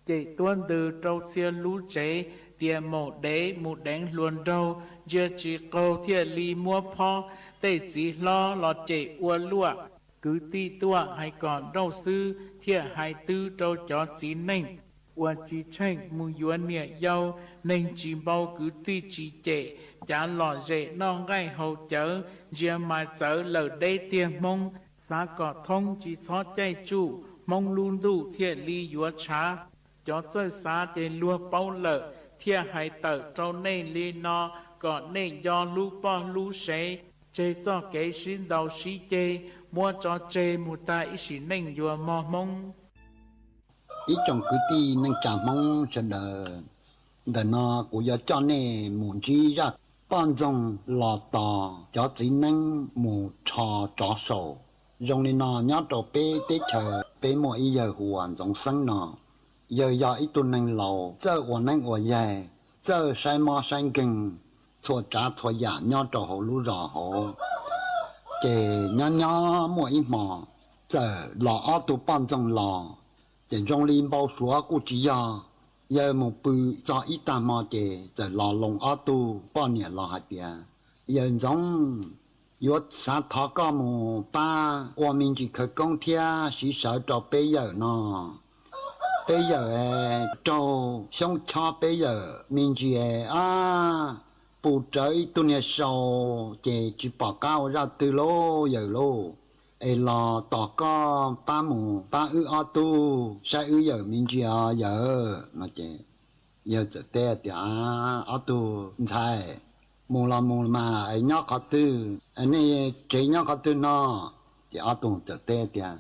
cem tuab ntws rau txhia lub tsev tias maum dev mus deev hluas nraug ntsia tsis qaug thiaj li muab phob. Tej txiv hlob los cem ua luaj, kwv tij tuaj hais kom nrauj xwb thiaj hais twb rau cov txiv neej uas tsis tsheej mus yuav niam yau. Neeg tsis npau kwv tij tsis cem, cav lom zem noj nqaij haus cawv, ntsia mas txawv lawm deb tiag Hmoob. Xav kom thoob tsis txhob caij tsuj, Hmoob lub ntuj thiaj li yuav tshav. Cov txawj xav ces luag paub lawm, thiaj hais tawm rau nej li no kom nej nco hlub poj hlub sev, tseg txoj kev sib ntaus sib ceg, muab tso tseg mus tag ib sim neej yuav mog Hmoob. Ib tsoom kwv tij neej tsa Hmoob sawv daws, ntawm no kuv yuav coj nej mus ntsib zaj poj ntxoog los tos cov txiv neeb mus rho tsov saum. Zoo li no nyob rau peb teb chaws peb muaj ib yawg hu ua Ntxoov Xeeb no. Yawg yog ib tug neeg laus txawj ua neeb ua yaig, txawj saib mob saib nkeeg txhua tsav txhua yam nyob rau hauv lub zos hauv. Ces nyob nyob muaj ib hmo txawm los ob tug poj ntxoog los, ces zoo li npau suav kuj tsis yog. Yawg mus pw txog ib tag hmo ces txawm los loo ob tug poj niam los hais tias, Yawg Ntxoov, yuav xav thov koj mus pab ua me ntsis khawv koob thiab siv sawv rau peb yawm no. Peb yawm raug xyoob chob, peb yawm me ntsis a pus rawv ib tug niag sau, ces tsis pom qab ua zaj twg lauj yawm lauj. Es los tos koj pab mus pab wb ob tug saib wb yawm me ntsis os yawm no ces yawg txawm teb tias, Ob tug ntxhais, mus los mus mas es nyob qhov twg, nej tsev nyob qhov twg no? Ces ob tug txawm teb tias,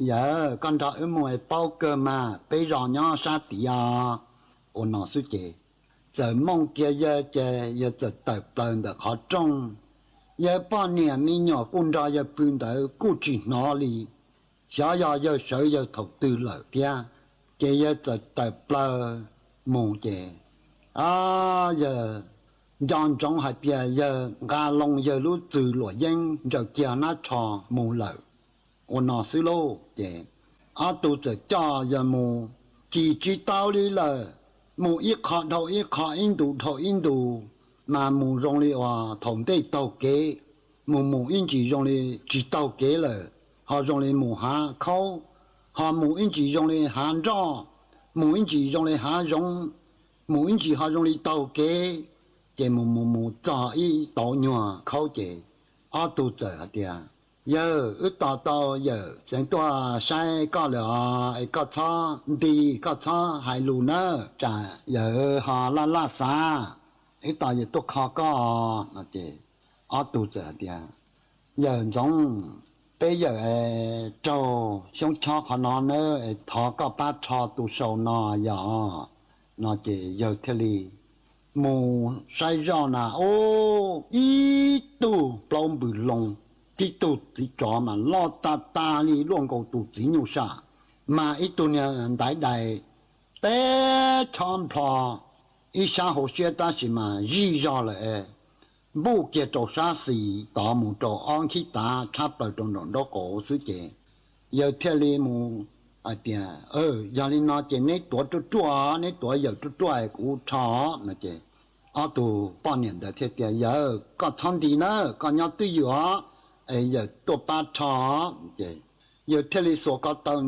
Yawg, koj nrog wb mus es paub kawg mas, peb zos nyob sab tid os. Ua no xwb ces txawm mooj kiag yawg ces yawg txawm tawm plaws ntawm qhov rooj. Yawg poj niam me nyuam kuj nrog yawg pw ntawd kuj tsis hnov li, xyov yog yawg sawv yawg thaum twg lawm thiab. Ces yawg txawm tawm plaws mus ces yawg nco ntsoov hais tias yawg nqa loo yawg lub txwm luam yeeb ntsaws kiag hnab tsho mus lawm. Ua no xwb lauj ces ob tug txawm coj yawg mus, cim tsis tau li lawm, mus ib qho dhau ib qho, ib ntus dhau ib ntus, mas mus zoo li uas thaum ntej taug kev, mus mus ib ntsis zoo li tsis taug kev lawm, ho zoo li mus hav khaub, ho mus ib ntsis zoo li hav nroj, mus ib ntsis zoo li hav zoov, mus ib ntsis ho zoo li taug kev. Ces mus mus mus txog ib tauv nyuag khaub ces ob tug txawm hais tias, Yawg, wb tos tau yawm Xeev tuaj saib koj lawm os, es koj txhob nti, koj txhob hais lus nawb, tsam yawm ho laj laj xav, wb tos yawm tuaj kho koj no ces ob tug txawm hais tias, Yawm Ntxoov, peb yawm raug xyoob chob qhov no nawb, es thov koj pab rho tus sau no yog no ces yawg thiaj li mus saib zoj na, ub, ib tug plaub npws loo, tib tug txiv tsov mas loj tag tag li luaj nkaus tus txiv nyuj saj, mas ib tug niag ntaiv dais teb chob nplho ib sab hauv siab tab sis mas zij zog lawm es npuj kiag rau sab xis tod mus rau ob nkhib tav tshab plaws rau nraum nraub qaum xwb ces yawg thiaj li mus hais tias, Yog li no ces neb tuav ruaj ruaj, neb tuav yawm ruaj ruaj es kuv rho no ces ob tug poj niam ntawd thiaj tias, Yawm, koj txhob nti na, koj nyob twj ywm os, es yawm tuaj pab rho. Ces yawg thiaj li xuas ko taw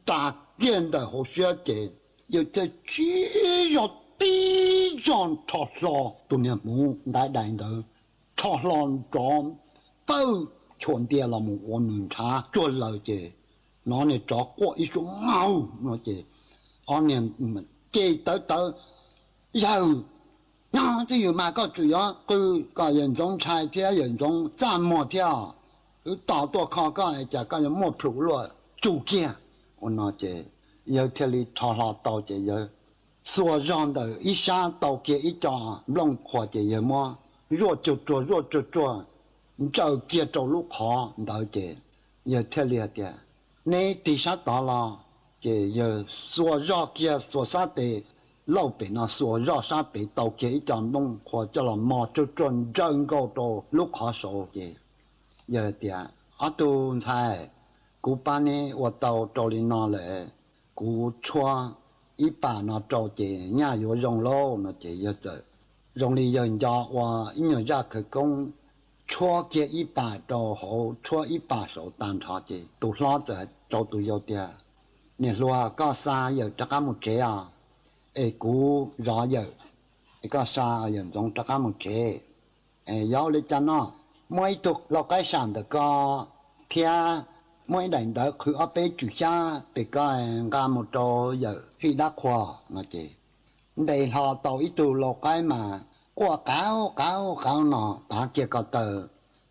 tas kiag ntawm hauv siab ces yawg thiaj siv zog tib zog rho hlo tus niag hmuv ntaiv dais ntawd, rho hlo nrov pawg chua ntia los mus ua nws ntshav tsuag lawm ces hnov niag tsov quaj ib suab maug no ces ob niag ces tawv tawv, Yawg, nyob twj ywm mas koj tseem yuav qw kom yawm Ntxoov ntshai thiab yawm Ntxoov txaj muag thiab, wb tos tuaj kho koj es cas koj yuav muaj plhus luaj tsuj kiag. Ua no ces yawg thiaj li rho hlo tau ces yawg xuas zog ntawm ib sab tau kiag ib co nplooj qhuav ces yawg muab zuaj tsuag tsuag zuaj tsuag tsuag ntsaws kiag rau lub qhov ntawd ces yawg thiaj li hais tias, Neb tig sab tod los. Ces yawg xuas zog kiag xuas sab tes lauj pem no xuas zog sab pem tau kiag ib co nplooj qhuav coj los mos tsuag tsuag ntsaws nkaus rau lub qhov saud ces yawg tias, Ob tug ntxhais, kuv pab neb ua tau rau li no lawm, kuv tshuab ib pas no rau ces nyaj yuav zoo lauj no ces yawg txawm zoo li yawg nco ua ib nyuag zaj khawv koob, tshuab kiag ib pas rau hauv tshuab ib pas saud tag nrho ces tus hlob txawm rau tus yau tias, Niam hluas, koj xa yawm rov qab mus tsev os, es kuv zov yawm, es koj xa yawm Ntxoov rov qab mus tsev. Yog ua li cas no? Muab ib tug lau qaib sam ntawm ko thiab muab ib daim ntawv qhwv ob peb tswm xyab pem ko nqa mus rau yawm fij dab qhuas no ces ntes hlo tau ib tug lau qaib mas quaj qauv qauv qauv no pav kiag ko taw.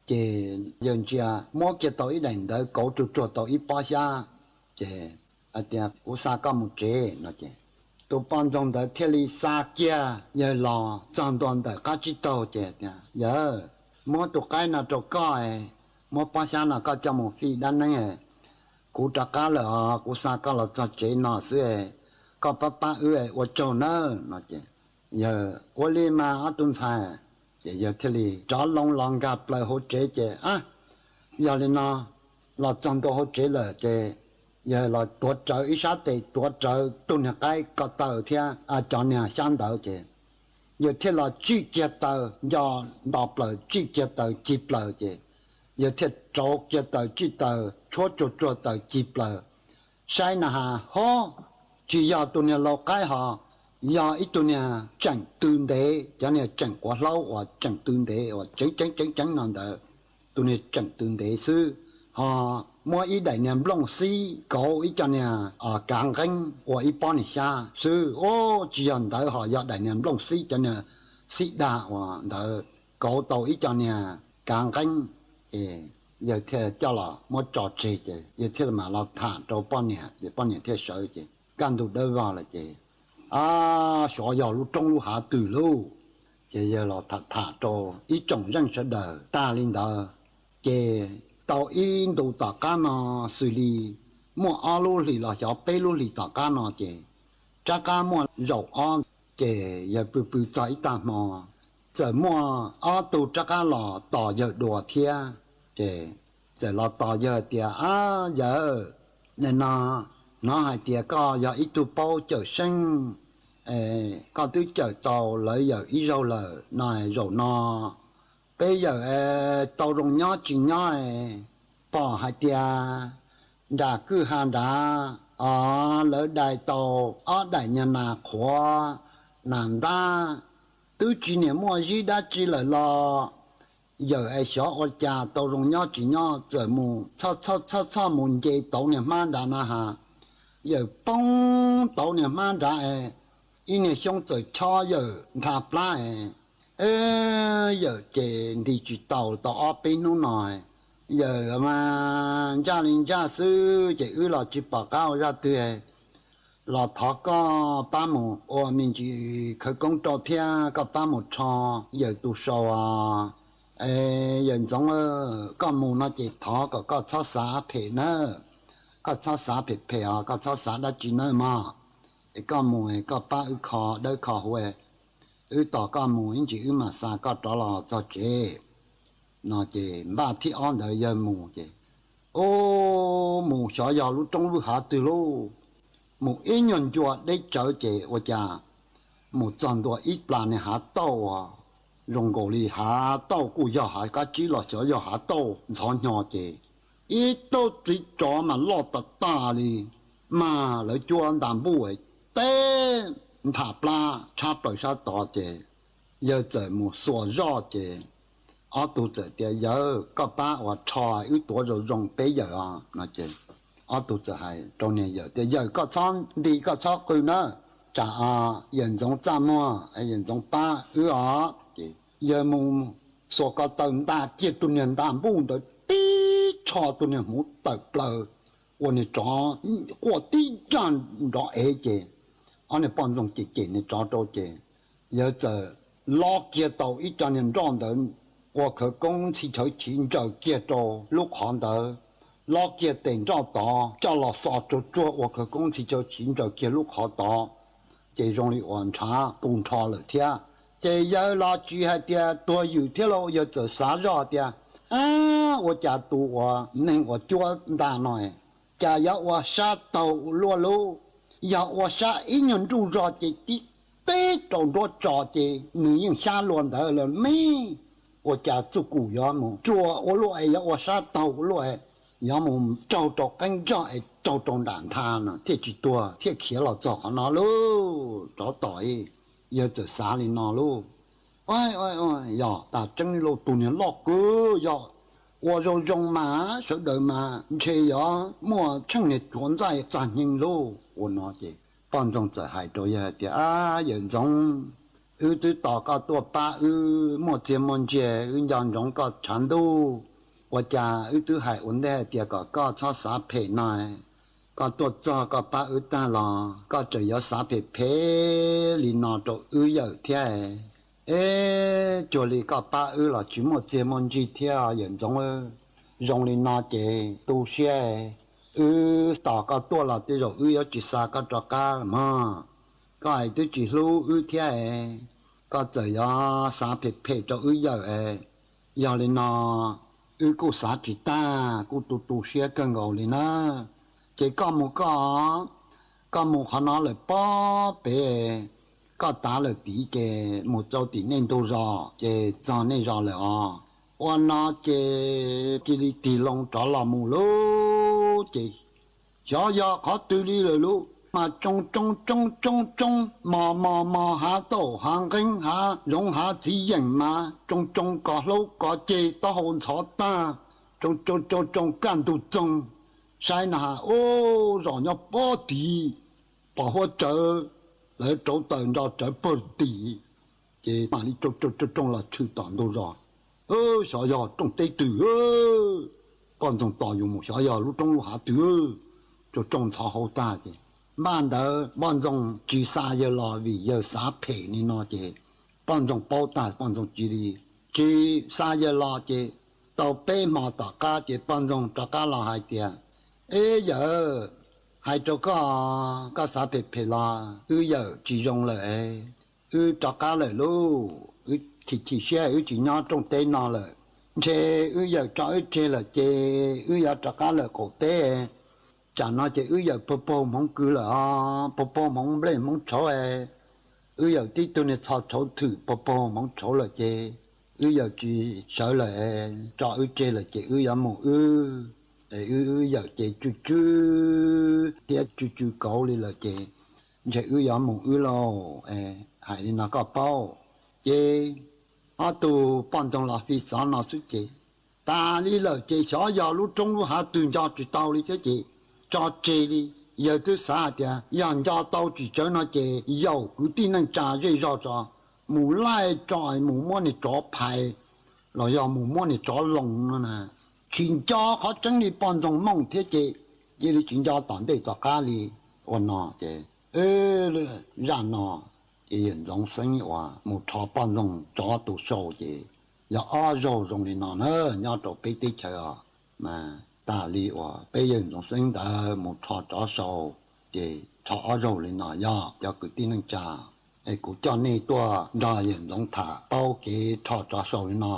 Ces yawg ntsia muab kiag tau ib daim ntawv kauv tsuag tsuag tau ib pob xyab ces hais tias, Kuv xa koj mus tsev no ces tus poj ntxoog ntawd thiaj li xa kiag yawg los txog ntua ntawm qab tsib taug ces tias, Yawg, muab tus qaib no rau koj, muab pob xyab no koj coj mus fij dab neeb. Kuv rov qab lawm os, kuv xa koj los txog tsev no xwb, koj pab pab wb, ua tsaug nawb no ces yawg, Ua li mas ob tug ntxhais. Ces yawg thiaj li rov loo los nkag plaws hauv tsev ces, a, yog li no los txog ntua hauv tsev lawm ces yawg los tuav rawv ib sab tes tuav rawv tus niag qaib ko taw thiab cov niag xyab ntawd ces yawg thiaj los tsij kiag taw, nco nto plaws tsij kiag taw cig plaws ces yawg thiaj rauv kiag taw tsij taw tshuab tsuag tsuag taw cig plaws saib na has, ho tsis yog tus niag lau qaib ho, yog ib tug niag tseem tw ntev, cov niag tseem quav hlaub uas tseem tw ntev uas tseev tseev tseev tseev no ntawd, tus niag tseem tw ntev xwb, ho muab ib daim niag nplooj xib kauv ib co niag kav nqeeb ua ib pob niag xyab xwb. Ub, tsis yog ntawd ho yog daim niag nplooj xib cov niag xib dag uas ntawd kauv tau ib co niag kav nqeeb. Ces yawg thiaj coj los muab tso tseg ces yawg thiaj mam los tham rau poj niam ces poj niam thiaj sawv ces kaj ntug dawb vog lawm ces, a, xyov yog lub roob lub hav twg lauj. Ces yawg los tham tham rau ib tsoom zeej sawv daws tag li ntawd ces tau ib ntus tom qab no xws li muaj ob lub hlis los xyov peb lub hlis tom qab no ces rov qab muaj zaum ob ces yawg pw pw txog ib tag hmo txawm muaj ob tug rov qab los tos yawg dua thiab. Ces txawm los tos yawg tias, A, yawg, nim no hnov hais tias koj yog ib tug paub cawm seej, koj twb cawm tau lawv yawm ib zaug lawm no, zaum no peb yawm tau zoo nyob tsis nyob, pom hais tias nram kwj ha nrad os, lawv dai tau ob daim niag nas qhuav nas ntab, twb tsis niam muaj zib dab tsi lawm los yawm es xyov ua cas tau zoo nyob tsis nyob txawm mus txhoj txhoj txhoj mus nce tauv niag hmab nrad na has. Yawm poob tauv niag hmab nrad es ib niag xyoob txawm chob yawm ntha plab es yawm ces nti tsis tau tau ob peb hnub no. Yawm mas ntsaj li ntsaj xwb ces wb los tsis pom qab ua zaj twg, los thov koj pab mus ua me ntsis khawv koob rau thiab koj pab mus rho yawm tus sau. Yawm Ntxoov, koj mus no ces thov kom koj txhob xav phem nawb, koj txhob xav phem phem os, koj txhob xav dab tsi nawb mog. Es koj mus koj pab wb kho dawb kho huv, wb tos koj mus ib ntsis wb mam xa koj rov los txog tsev no ces npaj thib ob ntawd yawg mus ces, ub, mus xyov yog lub roob lub hav twg lauj. Mus ib nyuag ncua deb tsawv ces ua cas mus txog ntua ib plag niag hav tauj, zoo nkaus li hav tauj kuj yog hav kab tsib los xyov yog hav tauj ntxhov hnyo ces ib tug txiv tsov mas loj tas tas li, mas lawv cuab nta npuj teb ntham plab tshab plaws sab tod ces yawg txawm mus xuas zoj ces ob tug txawm tias, Yawg, koj pab ua rho wb tuav zoo zoo peb yawm os no ces ob tug txawm hais rau niag yawm tias, Yawm, koj txhob nti koj txhob qw nawb, tsam yawm Ntxoov txaj muag, yawm Ntxoov pab wb os. Ces yawg mus xuas ko taw nta kiag tus niag nta npuj ntawd tib tsho tus niag hmuv tawm plaws ua niag tsov quaj tib nrag nrov ev ces ob niag poj ntxoog cem cem niag tsov rau ces yawg txawm lob kiag tau ib co niag nroj ntawd ua khawv koob ntxhi chaw chiv ntsaws kiag rau lub qhov ntawd, lob kiag tes nroj tod coj los xo tsuag tsuag ua khawv koob ntxhi chaw chiv ntsaws kiag lub qhov tod ces zoo li uas ntshav tu nrho lawm thiab. Ces yawg los tsis hais tias tuag ywm thiab lauj, yawg txawm xav zoj tias, Ab, ua cas tus uas neeg uas cuab nta no Cas yuav ua sab taug ua luaj lub, yog ua sab ib nyuag nruj zog ces tib teb rau nruab tso ces nws yeej xyab luaj ntawd lawm me. Ua cas txuj kum yuav mus ruam ua luaj es yuav ua sab taug ua luaj, yuav mus raug rau qeeb zog es raug rau nram ntha no thiaj tsis tuag thiaj khiav los txog qhov no lauj. Tsov tom, yawg txawm xav li no lauj. Yog tas tseeb li lauj, tus niag loj kawg, yog ua zoo zoo mas sawv daws mas ntshe yuav muaj tsheej niag cuav ntxaij txag hneev lauj. Ua no ces poj ntxoog txawm hais rau yawg tias, Ab, yawm Ntxoov, wb twb tos koj tuaj pab wb muaj txiag muaj ntsig, wb nco ntsoov koj tshav ntuj. Ua cas wb twb hais ua ntej hais tias kom koj txhob xav phem no, koj tuaj txog koj pab wb tag los koj tseem yuav xav phem phem li no rau wb yawm thiab. Eb, cuag li koj pab wb los tsis muaj txiag muaj ntsig thiab yawm Ntxoov. Zoo li no ces tu siab, wb tos koj tuaj los tej zaum wb yuav tsis xa koj rov qab mog. Koj es twb tsis hlub wb thiab, koj txawm yuav xav phem phem rau wb yawm. Yog li no wb kuj xav tsis tag, kuj tu tu siab kawg nkaus li na. Ces koj mus koj, koj mus qhov no lawm pob pem, koj tav lawm tid ces mus rau tim nej ntug zos ces txog nej zos lawm os. Ua no ces cia li tig loo rov los mus lauj. Ces xyov yog qhov twg li lawm lauj, mas tsoo tsoo tsoo tsoo tsoo, mos mos mos, hav tauj hav nqeeb hav zoov hav txiv yeem mas tsoo tsoo, kov hlaub kov ceg taub hau ntxhov tag, tsoo tsoo tsoo tsoo kaj ntug txoog. Saib na has, ub, zos nyob pob tid, pom huab tsawv, lawv rauv taws nto tsawv pawg tim, ces mam li tsoo tsoo tsoo los tshwm tom ntug zos. Xyov yog rooj teb twg, poj ntxoog tos yus mus xyov yog lub roob lub hav twg, tsoo tsoo ntxhov hauv tag ces, npaj ntawd poj ntxoog tsis xa yawg los vim yawg xav phem li no ces poj ntxoog paub tag poj ntxoog cia li tsis xa yawg los ces tau peb hmo tom qab ces poj ntxoog rov qab los hais tias, Eb yawm, hais rau koj, koj xav phem phem los wb yawm tsis zoo lawm, wb rov qab lawm lauj, wb chim chim siab wb tsis nyob rooj teb no lawm. Ntshe wb yawm tso wb tseg lawm ces wb yuav rov qab lawm qaum teb. Tsam no ces wb yawm paug paug hmoov kwv lawm os, paug paug hmoov nplej hmoov tshauv. Wb yawm tib tug niag txho tshauv thwm paug paug hmoov tshauv lawm ces wb yawm tsis sawv lawm, tso wb tseg lawm ces wb yuav mus wb. Wb yawm ces tsw tsw thiab tsw tsw kauv li lawm ces ntshe wb yuav mus wb lauj. Hais li no koj paub. Ces ob tug poj ntxoog los fi xov no xwb ces tas li lawm ces xyov yog lub roob lub hav twg nco tsis tau li thiab ces tso tseg li. Yawg twb xav hais tias yog nco tau tsis tsawv no ces yaum kwv tij neej tsa zej zog tso, mus laij tso mus muab niag tsov phais los yog mus muab niag tsov loo no na. Tsis nco qhov tseeb li poj ntxoog mooj thiab ces cia li tsis nco tom ntej tom qab li. Ua no ces zaj no ces yawm Ntxoov Xeeb uas mus rho poj ntxoog tsov tu sau ces yog ob zaug zoo li no na nyob rau peb teb chaws os. Mas tas li uas peb yawm Ntxoov Xeeb ntawd mus rho tsov sau ces rho ob zaug li no yog cov kwv tij neej tsa. Es kuv coj nej tuaj nrog yawm Ntxoov tham paub kev rho tsov sau li no.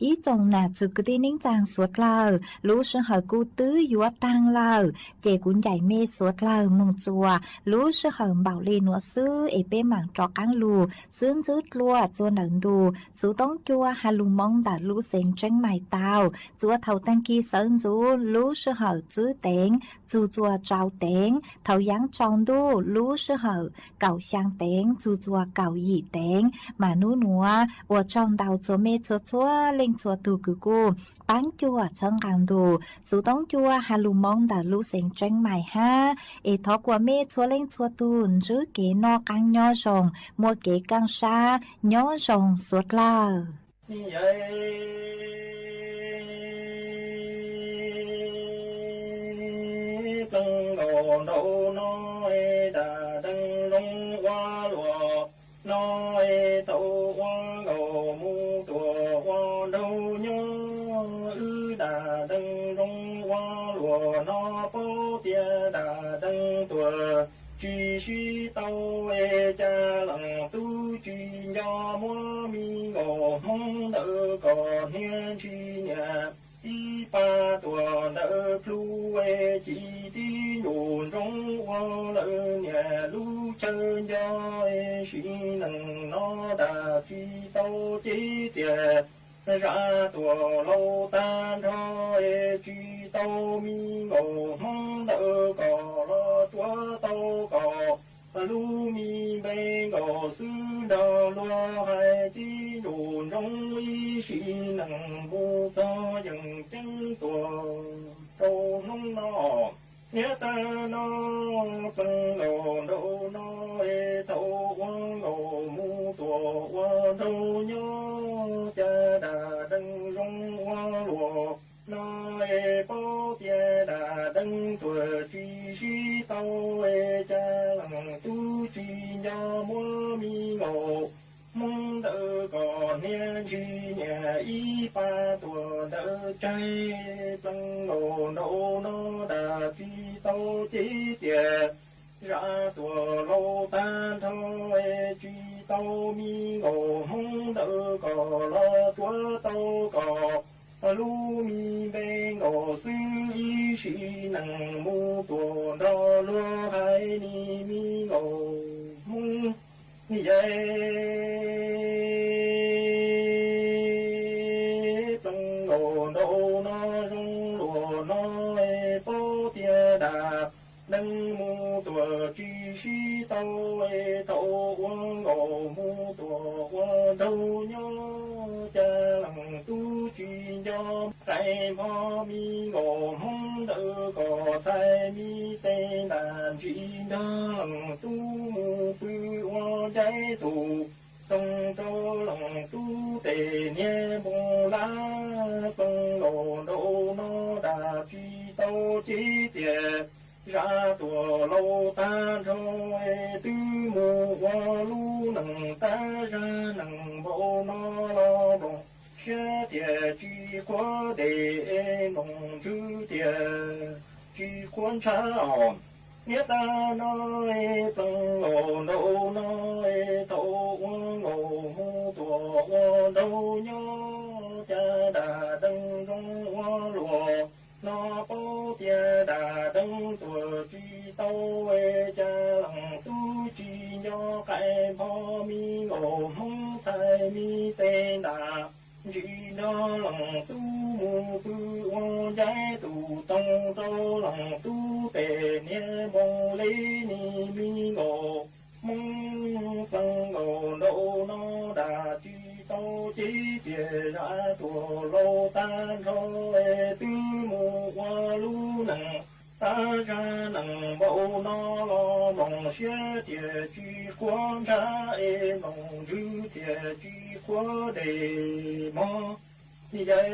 Ib tsoom nam txiv kwv tij neej tsa suav dlawg, lub sij hawm kuj twb yuav taag lawm, ces kuv ncaim mej suav dlawg moog txuas lub sij hawm npaum li nuav xwb es peb maam rov qaab lug xwb ntxwb dlua txua ntawm ntu xuv toob cua has lug moo ntawm lub xeev Tseeb Mais tau. Txua thaum taag kis sawv ntxuv lub sij hawm tswb teev txug txua tsau teev, thaum yaav tsaus ntuj lub sij hawm kaum xyaa teev txug txua kaum yim teev. Mas nub nuav ua tsaug ntau txua mej txhua txhua leej txhua tug kws kuj paab cuam txhawb nqaa ntu xuv toob cua has lug moo ntawm lub xeev Tseeb Mais hab. Es thov kuas mej txhua leej txhua tug ntsib kev noj qaab nyob zoo, muaj kev kaaj sab nyob zoo suav dlawg. Pleev nkaus nraud no, dam deev zoo ua luam no, tau ua nkaus mus tuam ua nraug nyob. Wb dam deev zoo ua luam no, paub tias dam deev tuam tsis sib tau, cas leej tub tsis nco muab me nkaus hmoob ntawd kom hnia ntshis niam. Ib Pab tuam ntawv plhu es ci tib ntsum ntsoov ua lawm niam lub chaw nco es sim neej no dag tsis tau cev tias zam tuam laus tag nrho es tsis tau me nkaus hmoob ntawm kom los tsuav tau kom lub me npe nkaus xwb nrog luag hais tib ntsum ntsoov ib sim neej mus txog yeej ceeb tuam rau hnub no. Niam tais no pleev nkaus nraum no es thaum ua nkaus mus tuam ua nraug nyob cas dag deev zoo ua luam no es paub tias dag deev tuam tsis sib tau es cas leej tub tsis nco muab me nkaus hmoob ntawm kom hnia ntsis niam ib pas tuam ntawd tseg. Pleev nkaus nraum no dag tsis tau cev tias zam tuam laus tag nrho es tsis tau me nkaus hmoob ntawm kom los tsuav tau kom lub me npe nkaus xwb ib sim neej mus tuam nrog luag hais ni me nkaus hmoob. Ni yai pleev nkaus nraum no zoo luam no es paub tias dag deev mus tuam tsis sib tau es thaum ua nkaus mus tuam ua nraug nyob cas leej tub tsis nco qai npho me nkaus hmoob ntawm kom txhais me tes ntas ntsis nrog leej tub mus pw ua ncaib tus toog rau leej tub tes niag npoo lab. Pleev nkaus nraum no dag tsis tau cev tias zam tuam laus tag nrho es twb mus ua lub neej tab zag neej npaum no los nploos siab tias tsis qhuav des es nploos ntswg tias tsis qhuav ntshav os. Niam tais no pleev nkaus nraum no es thaum ua nkaus mus tuam ua nraug nyob cas dag deev zoo ua luam no paub tias dag deev tuam tsis tau es cas leej tub tsis nco qai npho me nkaus hmoob txhais me tes ntas ntsis nrog leej tub mus pw ua ncaib tus toog rau leej tub tes niag npoo leb ni me nkaus hmoob. Pleev nkaus nraum no dag tsis tau cev tias zam tuam laus tag nrho es twb mus ua lub neej tab zag neej npaum no los nploos siab tias tsis qhuav ntshav es nploos ntswg tias tsis qhuav des mog. Ni yai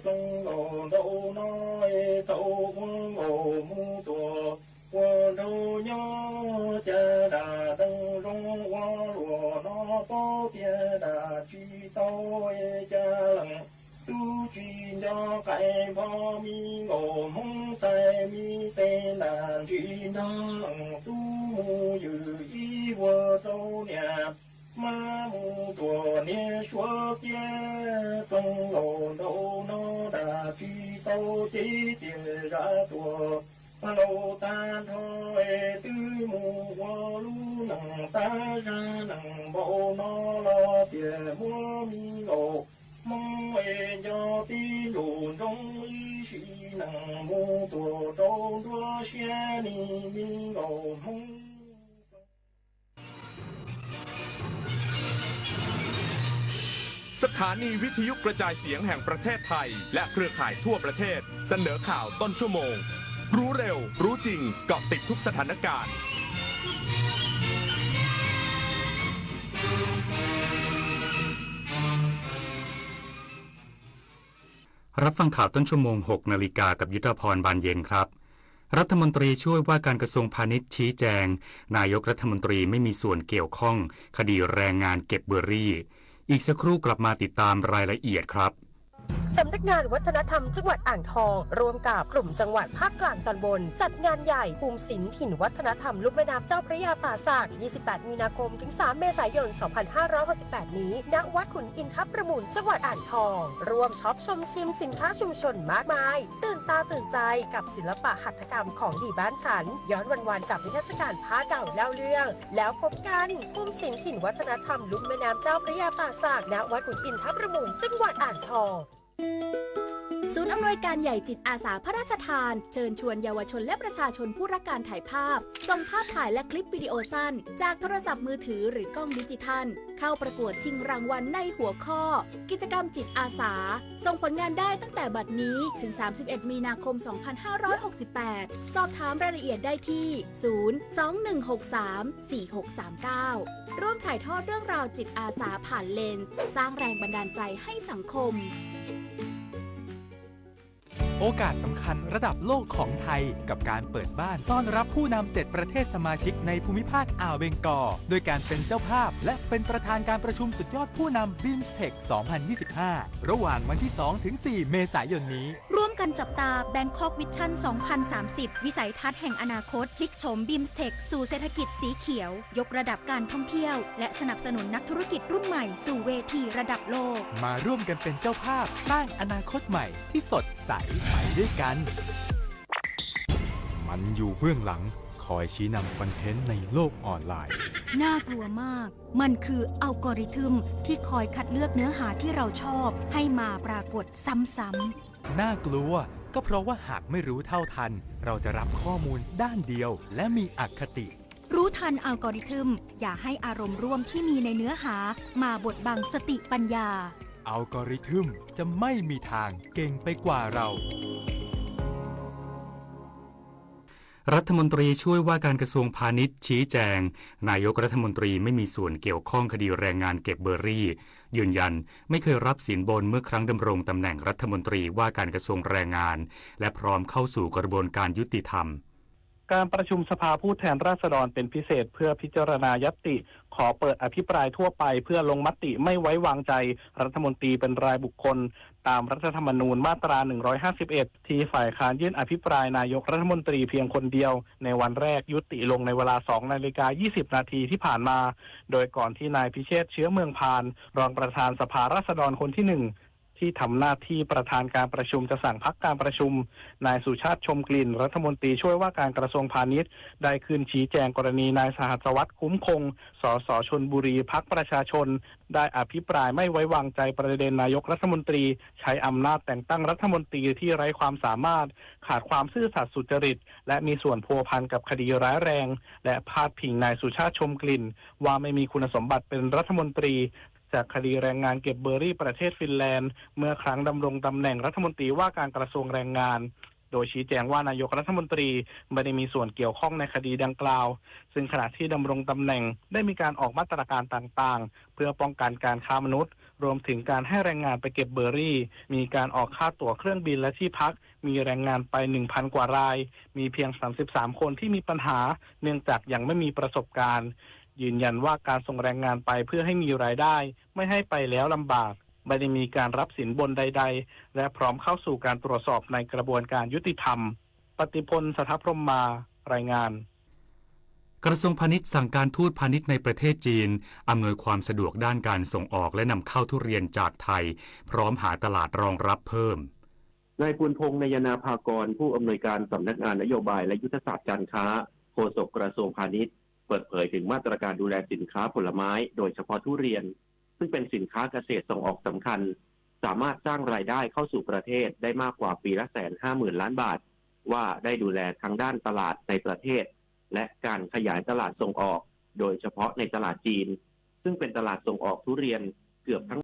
pleev nkaus nraum no es thaum ua nkaus mus tuam ua nraug nyob cas dag deev zoo ua luam no paub tias dag tsis tau es cas leej tub tsis nco qai npho me nkaus hmoob txhais me tes ntas ntsis nrog leej tub mus ywm ib vuag rau niam mab mus tuam niag suav kiag. Pleev nkaus nraum no dag tsis tau cev tias zam tuam laus tag nrho es twb mus ua lub neej tab zag neej npaum no los tias muab me nkaus hmoob es nco tib ntsum ntsoov ib sim neej mus tuam rau nruab siab ni me nkaus hmoob.สถานีวิทยุกระจายเสียงแห่งประเทศไทยและเครือข่ายทั่วประเทศเสนอข่าวต้นชั่วโมง รู้เร็ว รู้จริง เกาะติดทุกสถานการณ์ รับฟังข่าวต้นชั่วโมง หกนาฬิกา กับยุทธพร บานเย็นครับ รัฐมนตรีช่วยว่าการกระทรวงพาณิชย์ชี้แจง นายกรัฐมนตรีไม่มีส่วนเกี่ยวข้องคดีแรงงานเก็บเบอร์รี่ อีกสักครู่กลับมาติดตามรายละเอียดครับ สำนักงานวัฒนธรรมจังหวัดอ่างทองร่วมกับกลุ่มจังหวัดภาคกลางตอนบนจัดงานใหญ่ภูมิศิลป์ถิ่นวัฒนธรรมลุ่มแม่น้ำเจ้าพระยาป่าสัก ยี่สิบแปด มีนาคม ถึง สาม เมษายน สองพันห้าร้อยหกสิบแปด นี้ ณ วัดขุนอินทประมูล จังหวัดอ่างทอง ร่วมช็อปชมชิมสินค้าชุมชนมากมาย ตื่นตาตื่นใจกับศิลปะหัตถกรรมของดีบ้านฉัน ย้อนวันๆกับนิทรรศการผ้าเก่าเล่าเรื่อง แล้วพบกัน ภูมิศิลป์ถิ่นวัฒนธรรมลุ่มแม่น้ำเจ้าพระยาป่าสัก ณ วัดขุนอินทประมูล จังหวัดอ่างทอง ศูนย์อำนวยการใหญ่จิตอาสาพระราชทาน เชิญชวนเยาวชนและประชาชนผู้รักการถ่ายภาพ ส่งภาพถ่ายและคลิปวิดีโอสั้น จากโทรศัพท์มือถือหรือกล้องดิจิทัล เข้าประกวดชิงรางวัลในหัวข้อ กิจกรรมจิตอาสา ส่งผลงานได้ตั้งแต่บัดนี้ถึง สามสิบเอ็ด มีนาคม สองพันห้าร้อยหกสิบแปด สอบถามรายละเอียดได้ที่ ศูนย์ สอง หนึ่ง หก สาม สี่ หก สาม เก้า ร่วมถ่ายทอดเรื่องราวจิตอาสาผ่านเลนส์ สร้างแรงบันดาลใจให้สังคม โอกาสสำคัญระดับโลกของไทย กับการเปิดบ้านต้อนรับผู้นำ เจ็ด ประเทศสมาชิกในภูมิภาคอ่าวเบงกอล ด้วยการเป็นเจ้าภาพ และเป็นประธานการประชุมสุดยอดผู้นำ บีมสเทค สองพันยี่สิบห้า ระหว่างวันที่ สอง ถึง สี่ เมษายนนี้ ร่วมกันจับตา Bangkok Vision สองพันสามสิบ วิสัยทัศน์แห่งอนาคต พลิกโฉม บีมสเทค สู่เศรษฐกิจสีเขียว ยกระดับการท่องเที่ยว และสนับสนุนนักธุรกิจรุ่นใหม่สู่เวทีระดับโลก มาร่วมกันเป็นเจ้าภาพสร้างอนาคตใหม่ที่สดใสไปด้วยกัน มันอยู่เบื้องหลัง คอยชี้นำคอนเทนต์ในโลกออนไลน์ น่ากลัวมาก มันคืออัลกอริทึมที่คอยคัดเลือกเนื้อหาที่เราชอบให้มาปรากฏซ้ำๆ น่ากลัว ก็เพราะว่าหากไม่รู้เท่าทัน เราจะรับข้อมูลด้านเดียว และมีอคติ รู้ทันอัลกอริทึม อย่าให้อารมณ์ร่วมที่มีในเนื้อหามาบดบังสติปัญญา อัลกอริทึมจะไม่มีทางเก่งไปกว่าเรา รัฐมนตรีช่วยว่าการกระทรวงพาณิชย์ชี้แจง นายกรัฐมนตรีไม่มีส่วนเกี่ยวข้องคดีแรงงานเก็บเบอร์รี่ ยืนยันไม่เคยรับสินบนเมื่อครั้งดำรงตำแหน่งรัฐมนตรีว่าการกระทรวงแรงงาน และพร้อมเข้าสู่กระบวนการยุติธรรม การประชุมสภาผู้แทนราษฎรเป็นพิเศษเพื่อพิจารณาญัตติขอเปิดอภิปรายทั่วไปเพื่อลงมติไม่ไว้วางใจรัฐมนตรีเป็นรายบุคคล ตามรัฐธรรมนูญมาตรา หนึ่งร้อยห้าสิบเอ็ด ที่ฝ่ายค้านยื่นอภิปรายนายกรัฐมนตรีเพียงคนเดียวในวันแรกยุติลงในเวลา สอง นาฬิกา ยี่สิบ นาทีที่ผ่านมา โดยก่อนที่นายพิเชษฐ์ เชื้อเมืองพาน รองประธานสภาราษฎรคนที่หนึ่ง ที่ทำหน้าที่ประธานการประชุมจะสั่งพักการประชุม นายสุชาติ ชมกลิ่น รัฐมนตรีช่วยว่าการกระทรวงพาณิชย์ ได้ขึ้นชี้แจงกรณีนายสหัสวัฒน์ คุ้มคง สส ชลบุรี พรรคประชาชน ได้อภิปรายไม่ไว้วางใจประเด็นนายกรัฐมนตรีใช้อำนาจแต่งตั้งรัฐมนตรีที่ไร้ความสามารถ ขาดความซื่อสัตย์สุจริต และมีส่วนพัวพันกับคดีร้ายแรง และพาดพิงนายสุชาติ ชมกลิ่น ว่าไม่มีคุณสมบัติเป็นรัฐมนตรี จากคดีแรงงานเก็บเบอร์รี่ประเทศฟินแลนด์ เมื่อครั้งดำรงตำแหน่งรัฐมนตรีว่าการกระทรวงแรงงาน โดยชี้แจงว่านายกรัฐมนตรีไม่ได้มีส่วนเกี่ยวข้องในคดีดังกล่าว ซึ่งขณะที่ดำรงตำแหน่งได้มีการออกมาตรการต่างๆ เพื่อป้องกันการค้ามนุษย์ รวมถึงการให้แรงงานไปเก็บเบอร์รี่ มีการออกค่าตั๋วเครื่องบินและที่พัก มีแรงงานไป หนึ่งพัน กว่าราย มีเพียง สามสิบสาม คนที่มีปัญหา เนื่องจากยังไม่มีประสบการณ์ ยืนยันว่าการส่งแรงงานไปเพื่อให้มีรายได้ ไม่ให้ไปแล้วลำบาก ไม่ได้มีการรับสินบนใดๆ และพร้อมเข้าสู่การตรวจสอบในกระบวนการยุติธรรม ปฏิพล สัทธพรหมมา รายงาน กระทรวงพาณิชย์สั่งการทูตพาณิชย์ในประเทศจีน อำนวยความสะดวกด้านการส่งออกและนำเข้าทุเรียนจากไทย พร้อมหาตลาดรองรับเพิ่ม นาย ภูลพงษ์ นายนาภากร ผู้อำนวยการสำนักงานนโยบายและยุทธศาสตร์การค้า โฆษกกระทรวงพาณิชย์ เปิดเผยถึงมาตรการดูแลสินค้าผลไม้ โดยเฉพาะทุเรียน ซึ่งเป็นสินค้าเกษตรส่งออกสำคัญ สามารถสร้างรายได้เข้าสู่ประเทศได้มากกว่าปีละ แสนห้าหมื่นล้านบาท ว่าได้ดูแลทั้งด้านตลาดในประเทศ และการขยายตลาดส่งออก โดยเฉพาะในตลาดจีน ซึ่งเป็นตลาดส่งออกทุเรียนเกือบทั้ง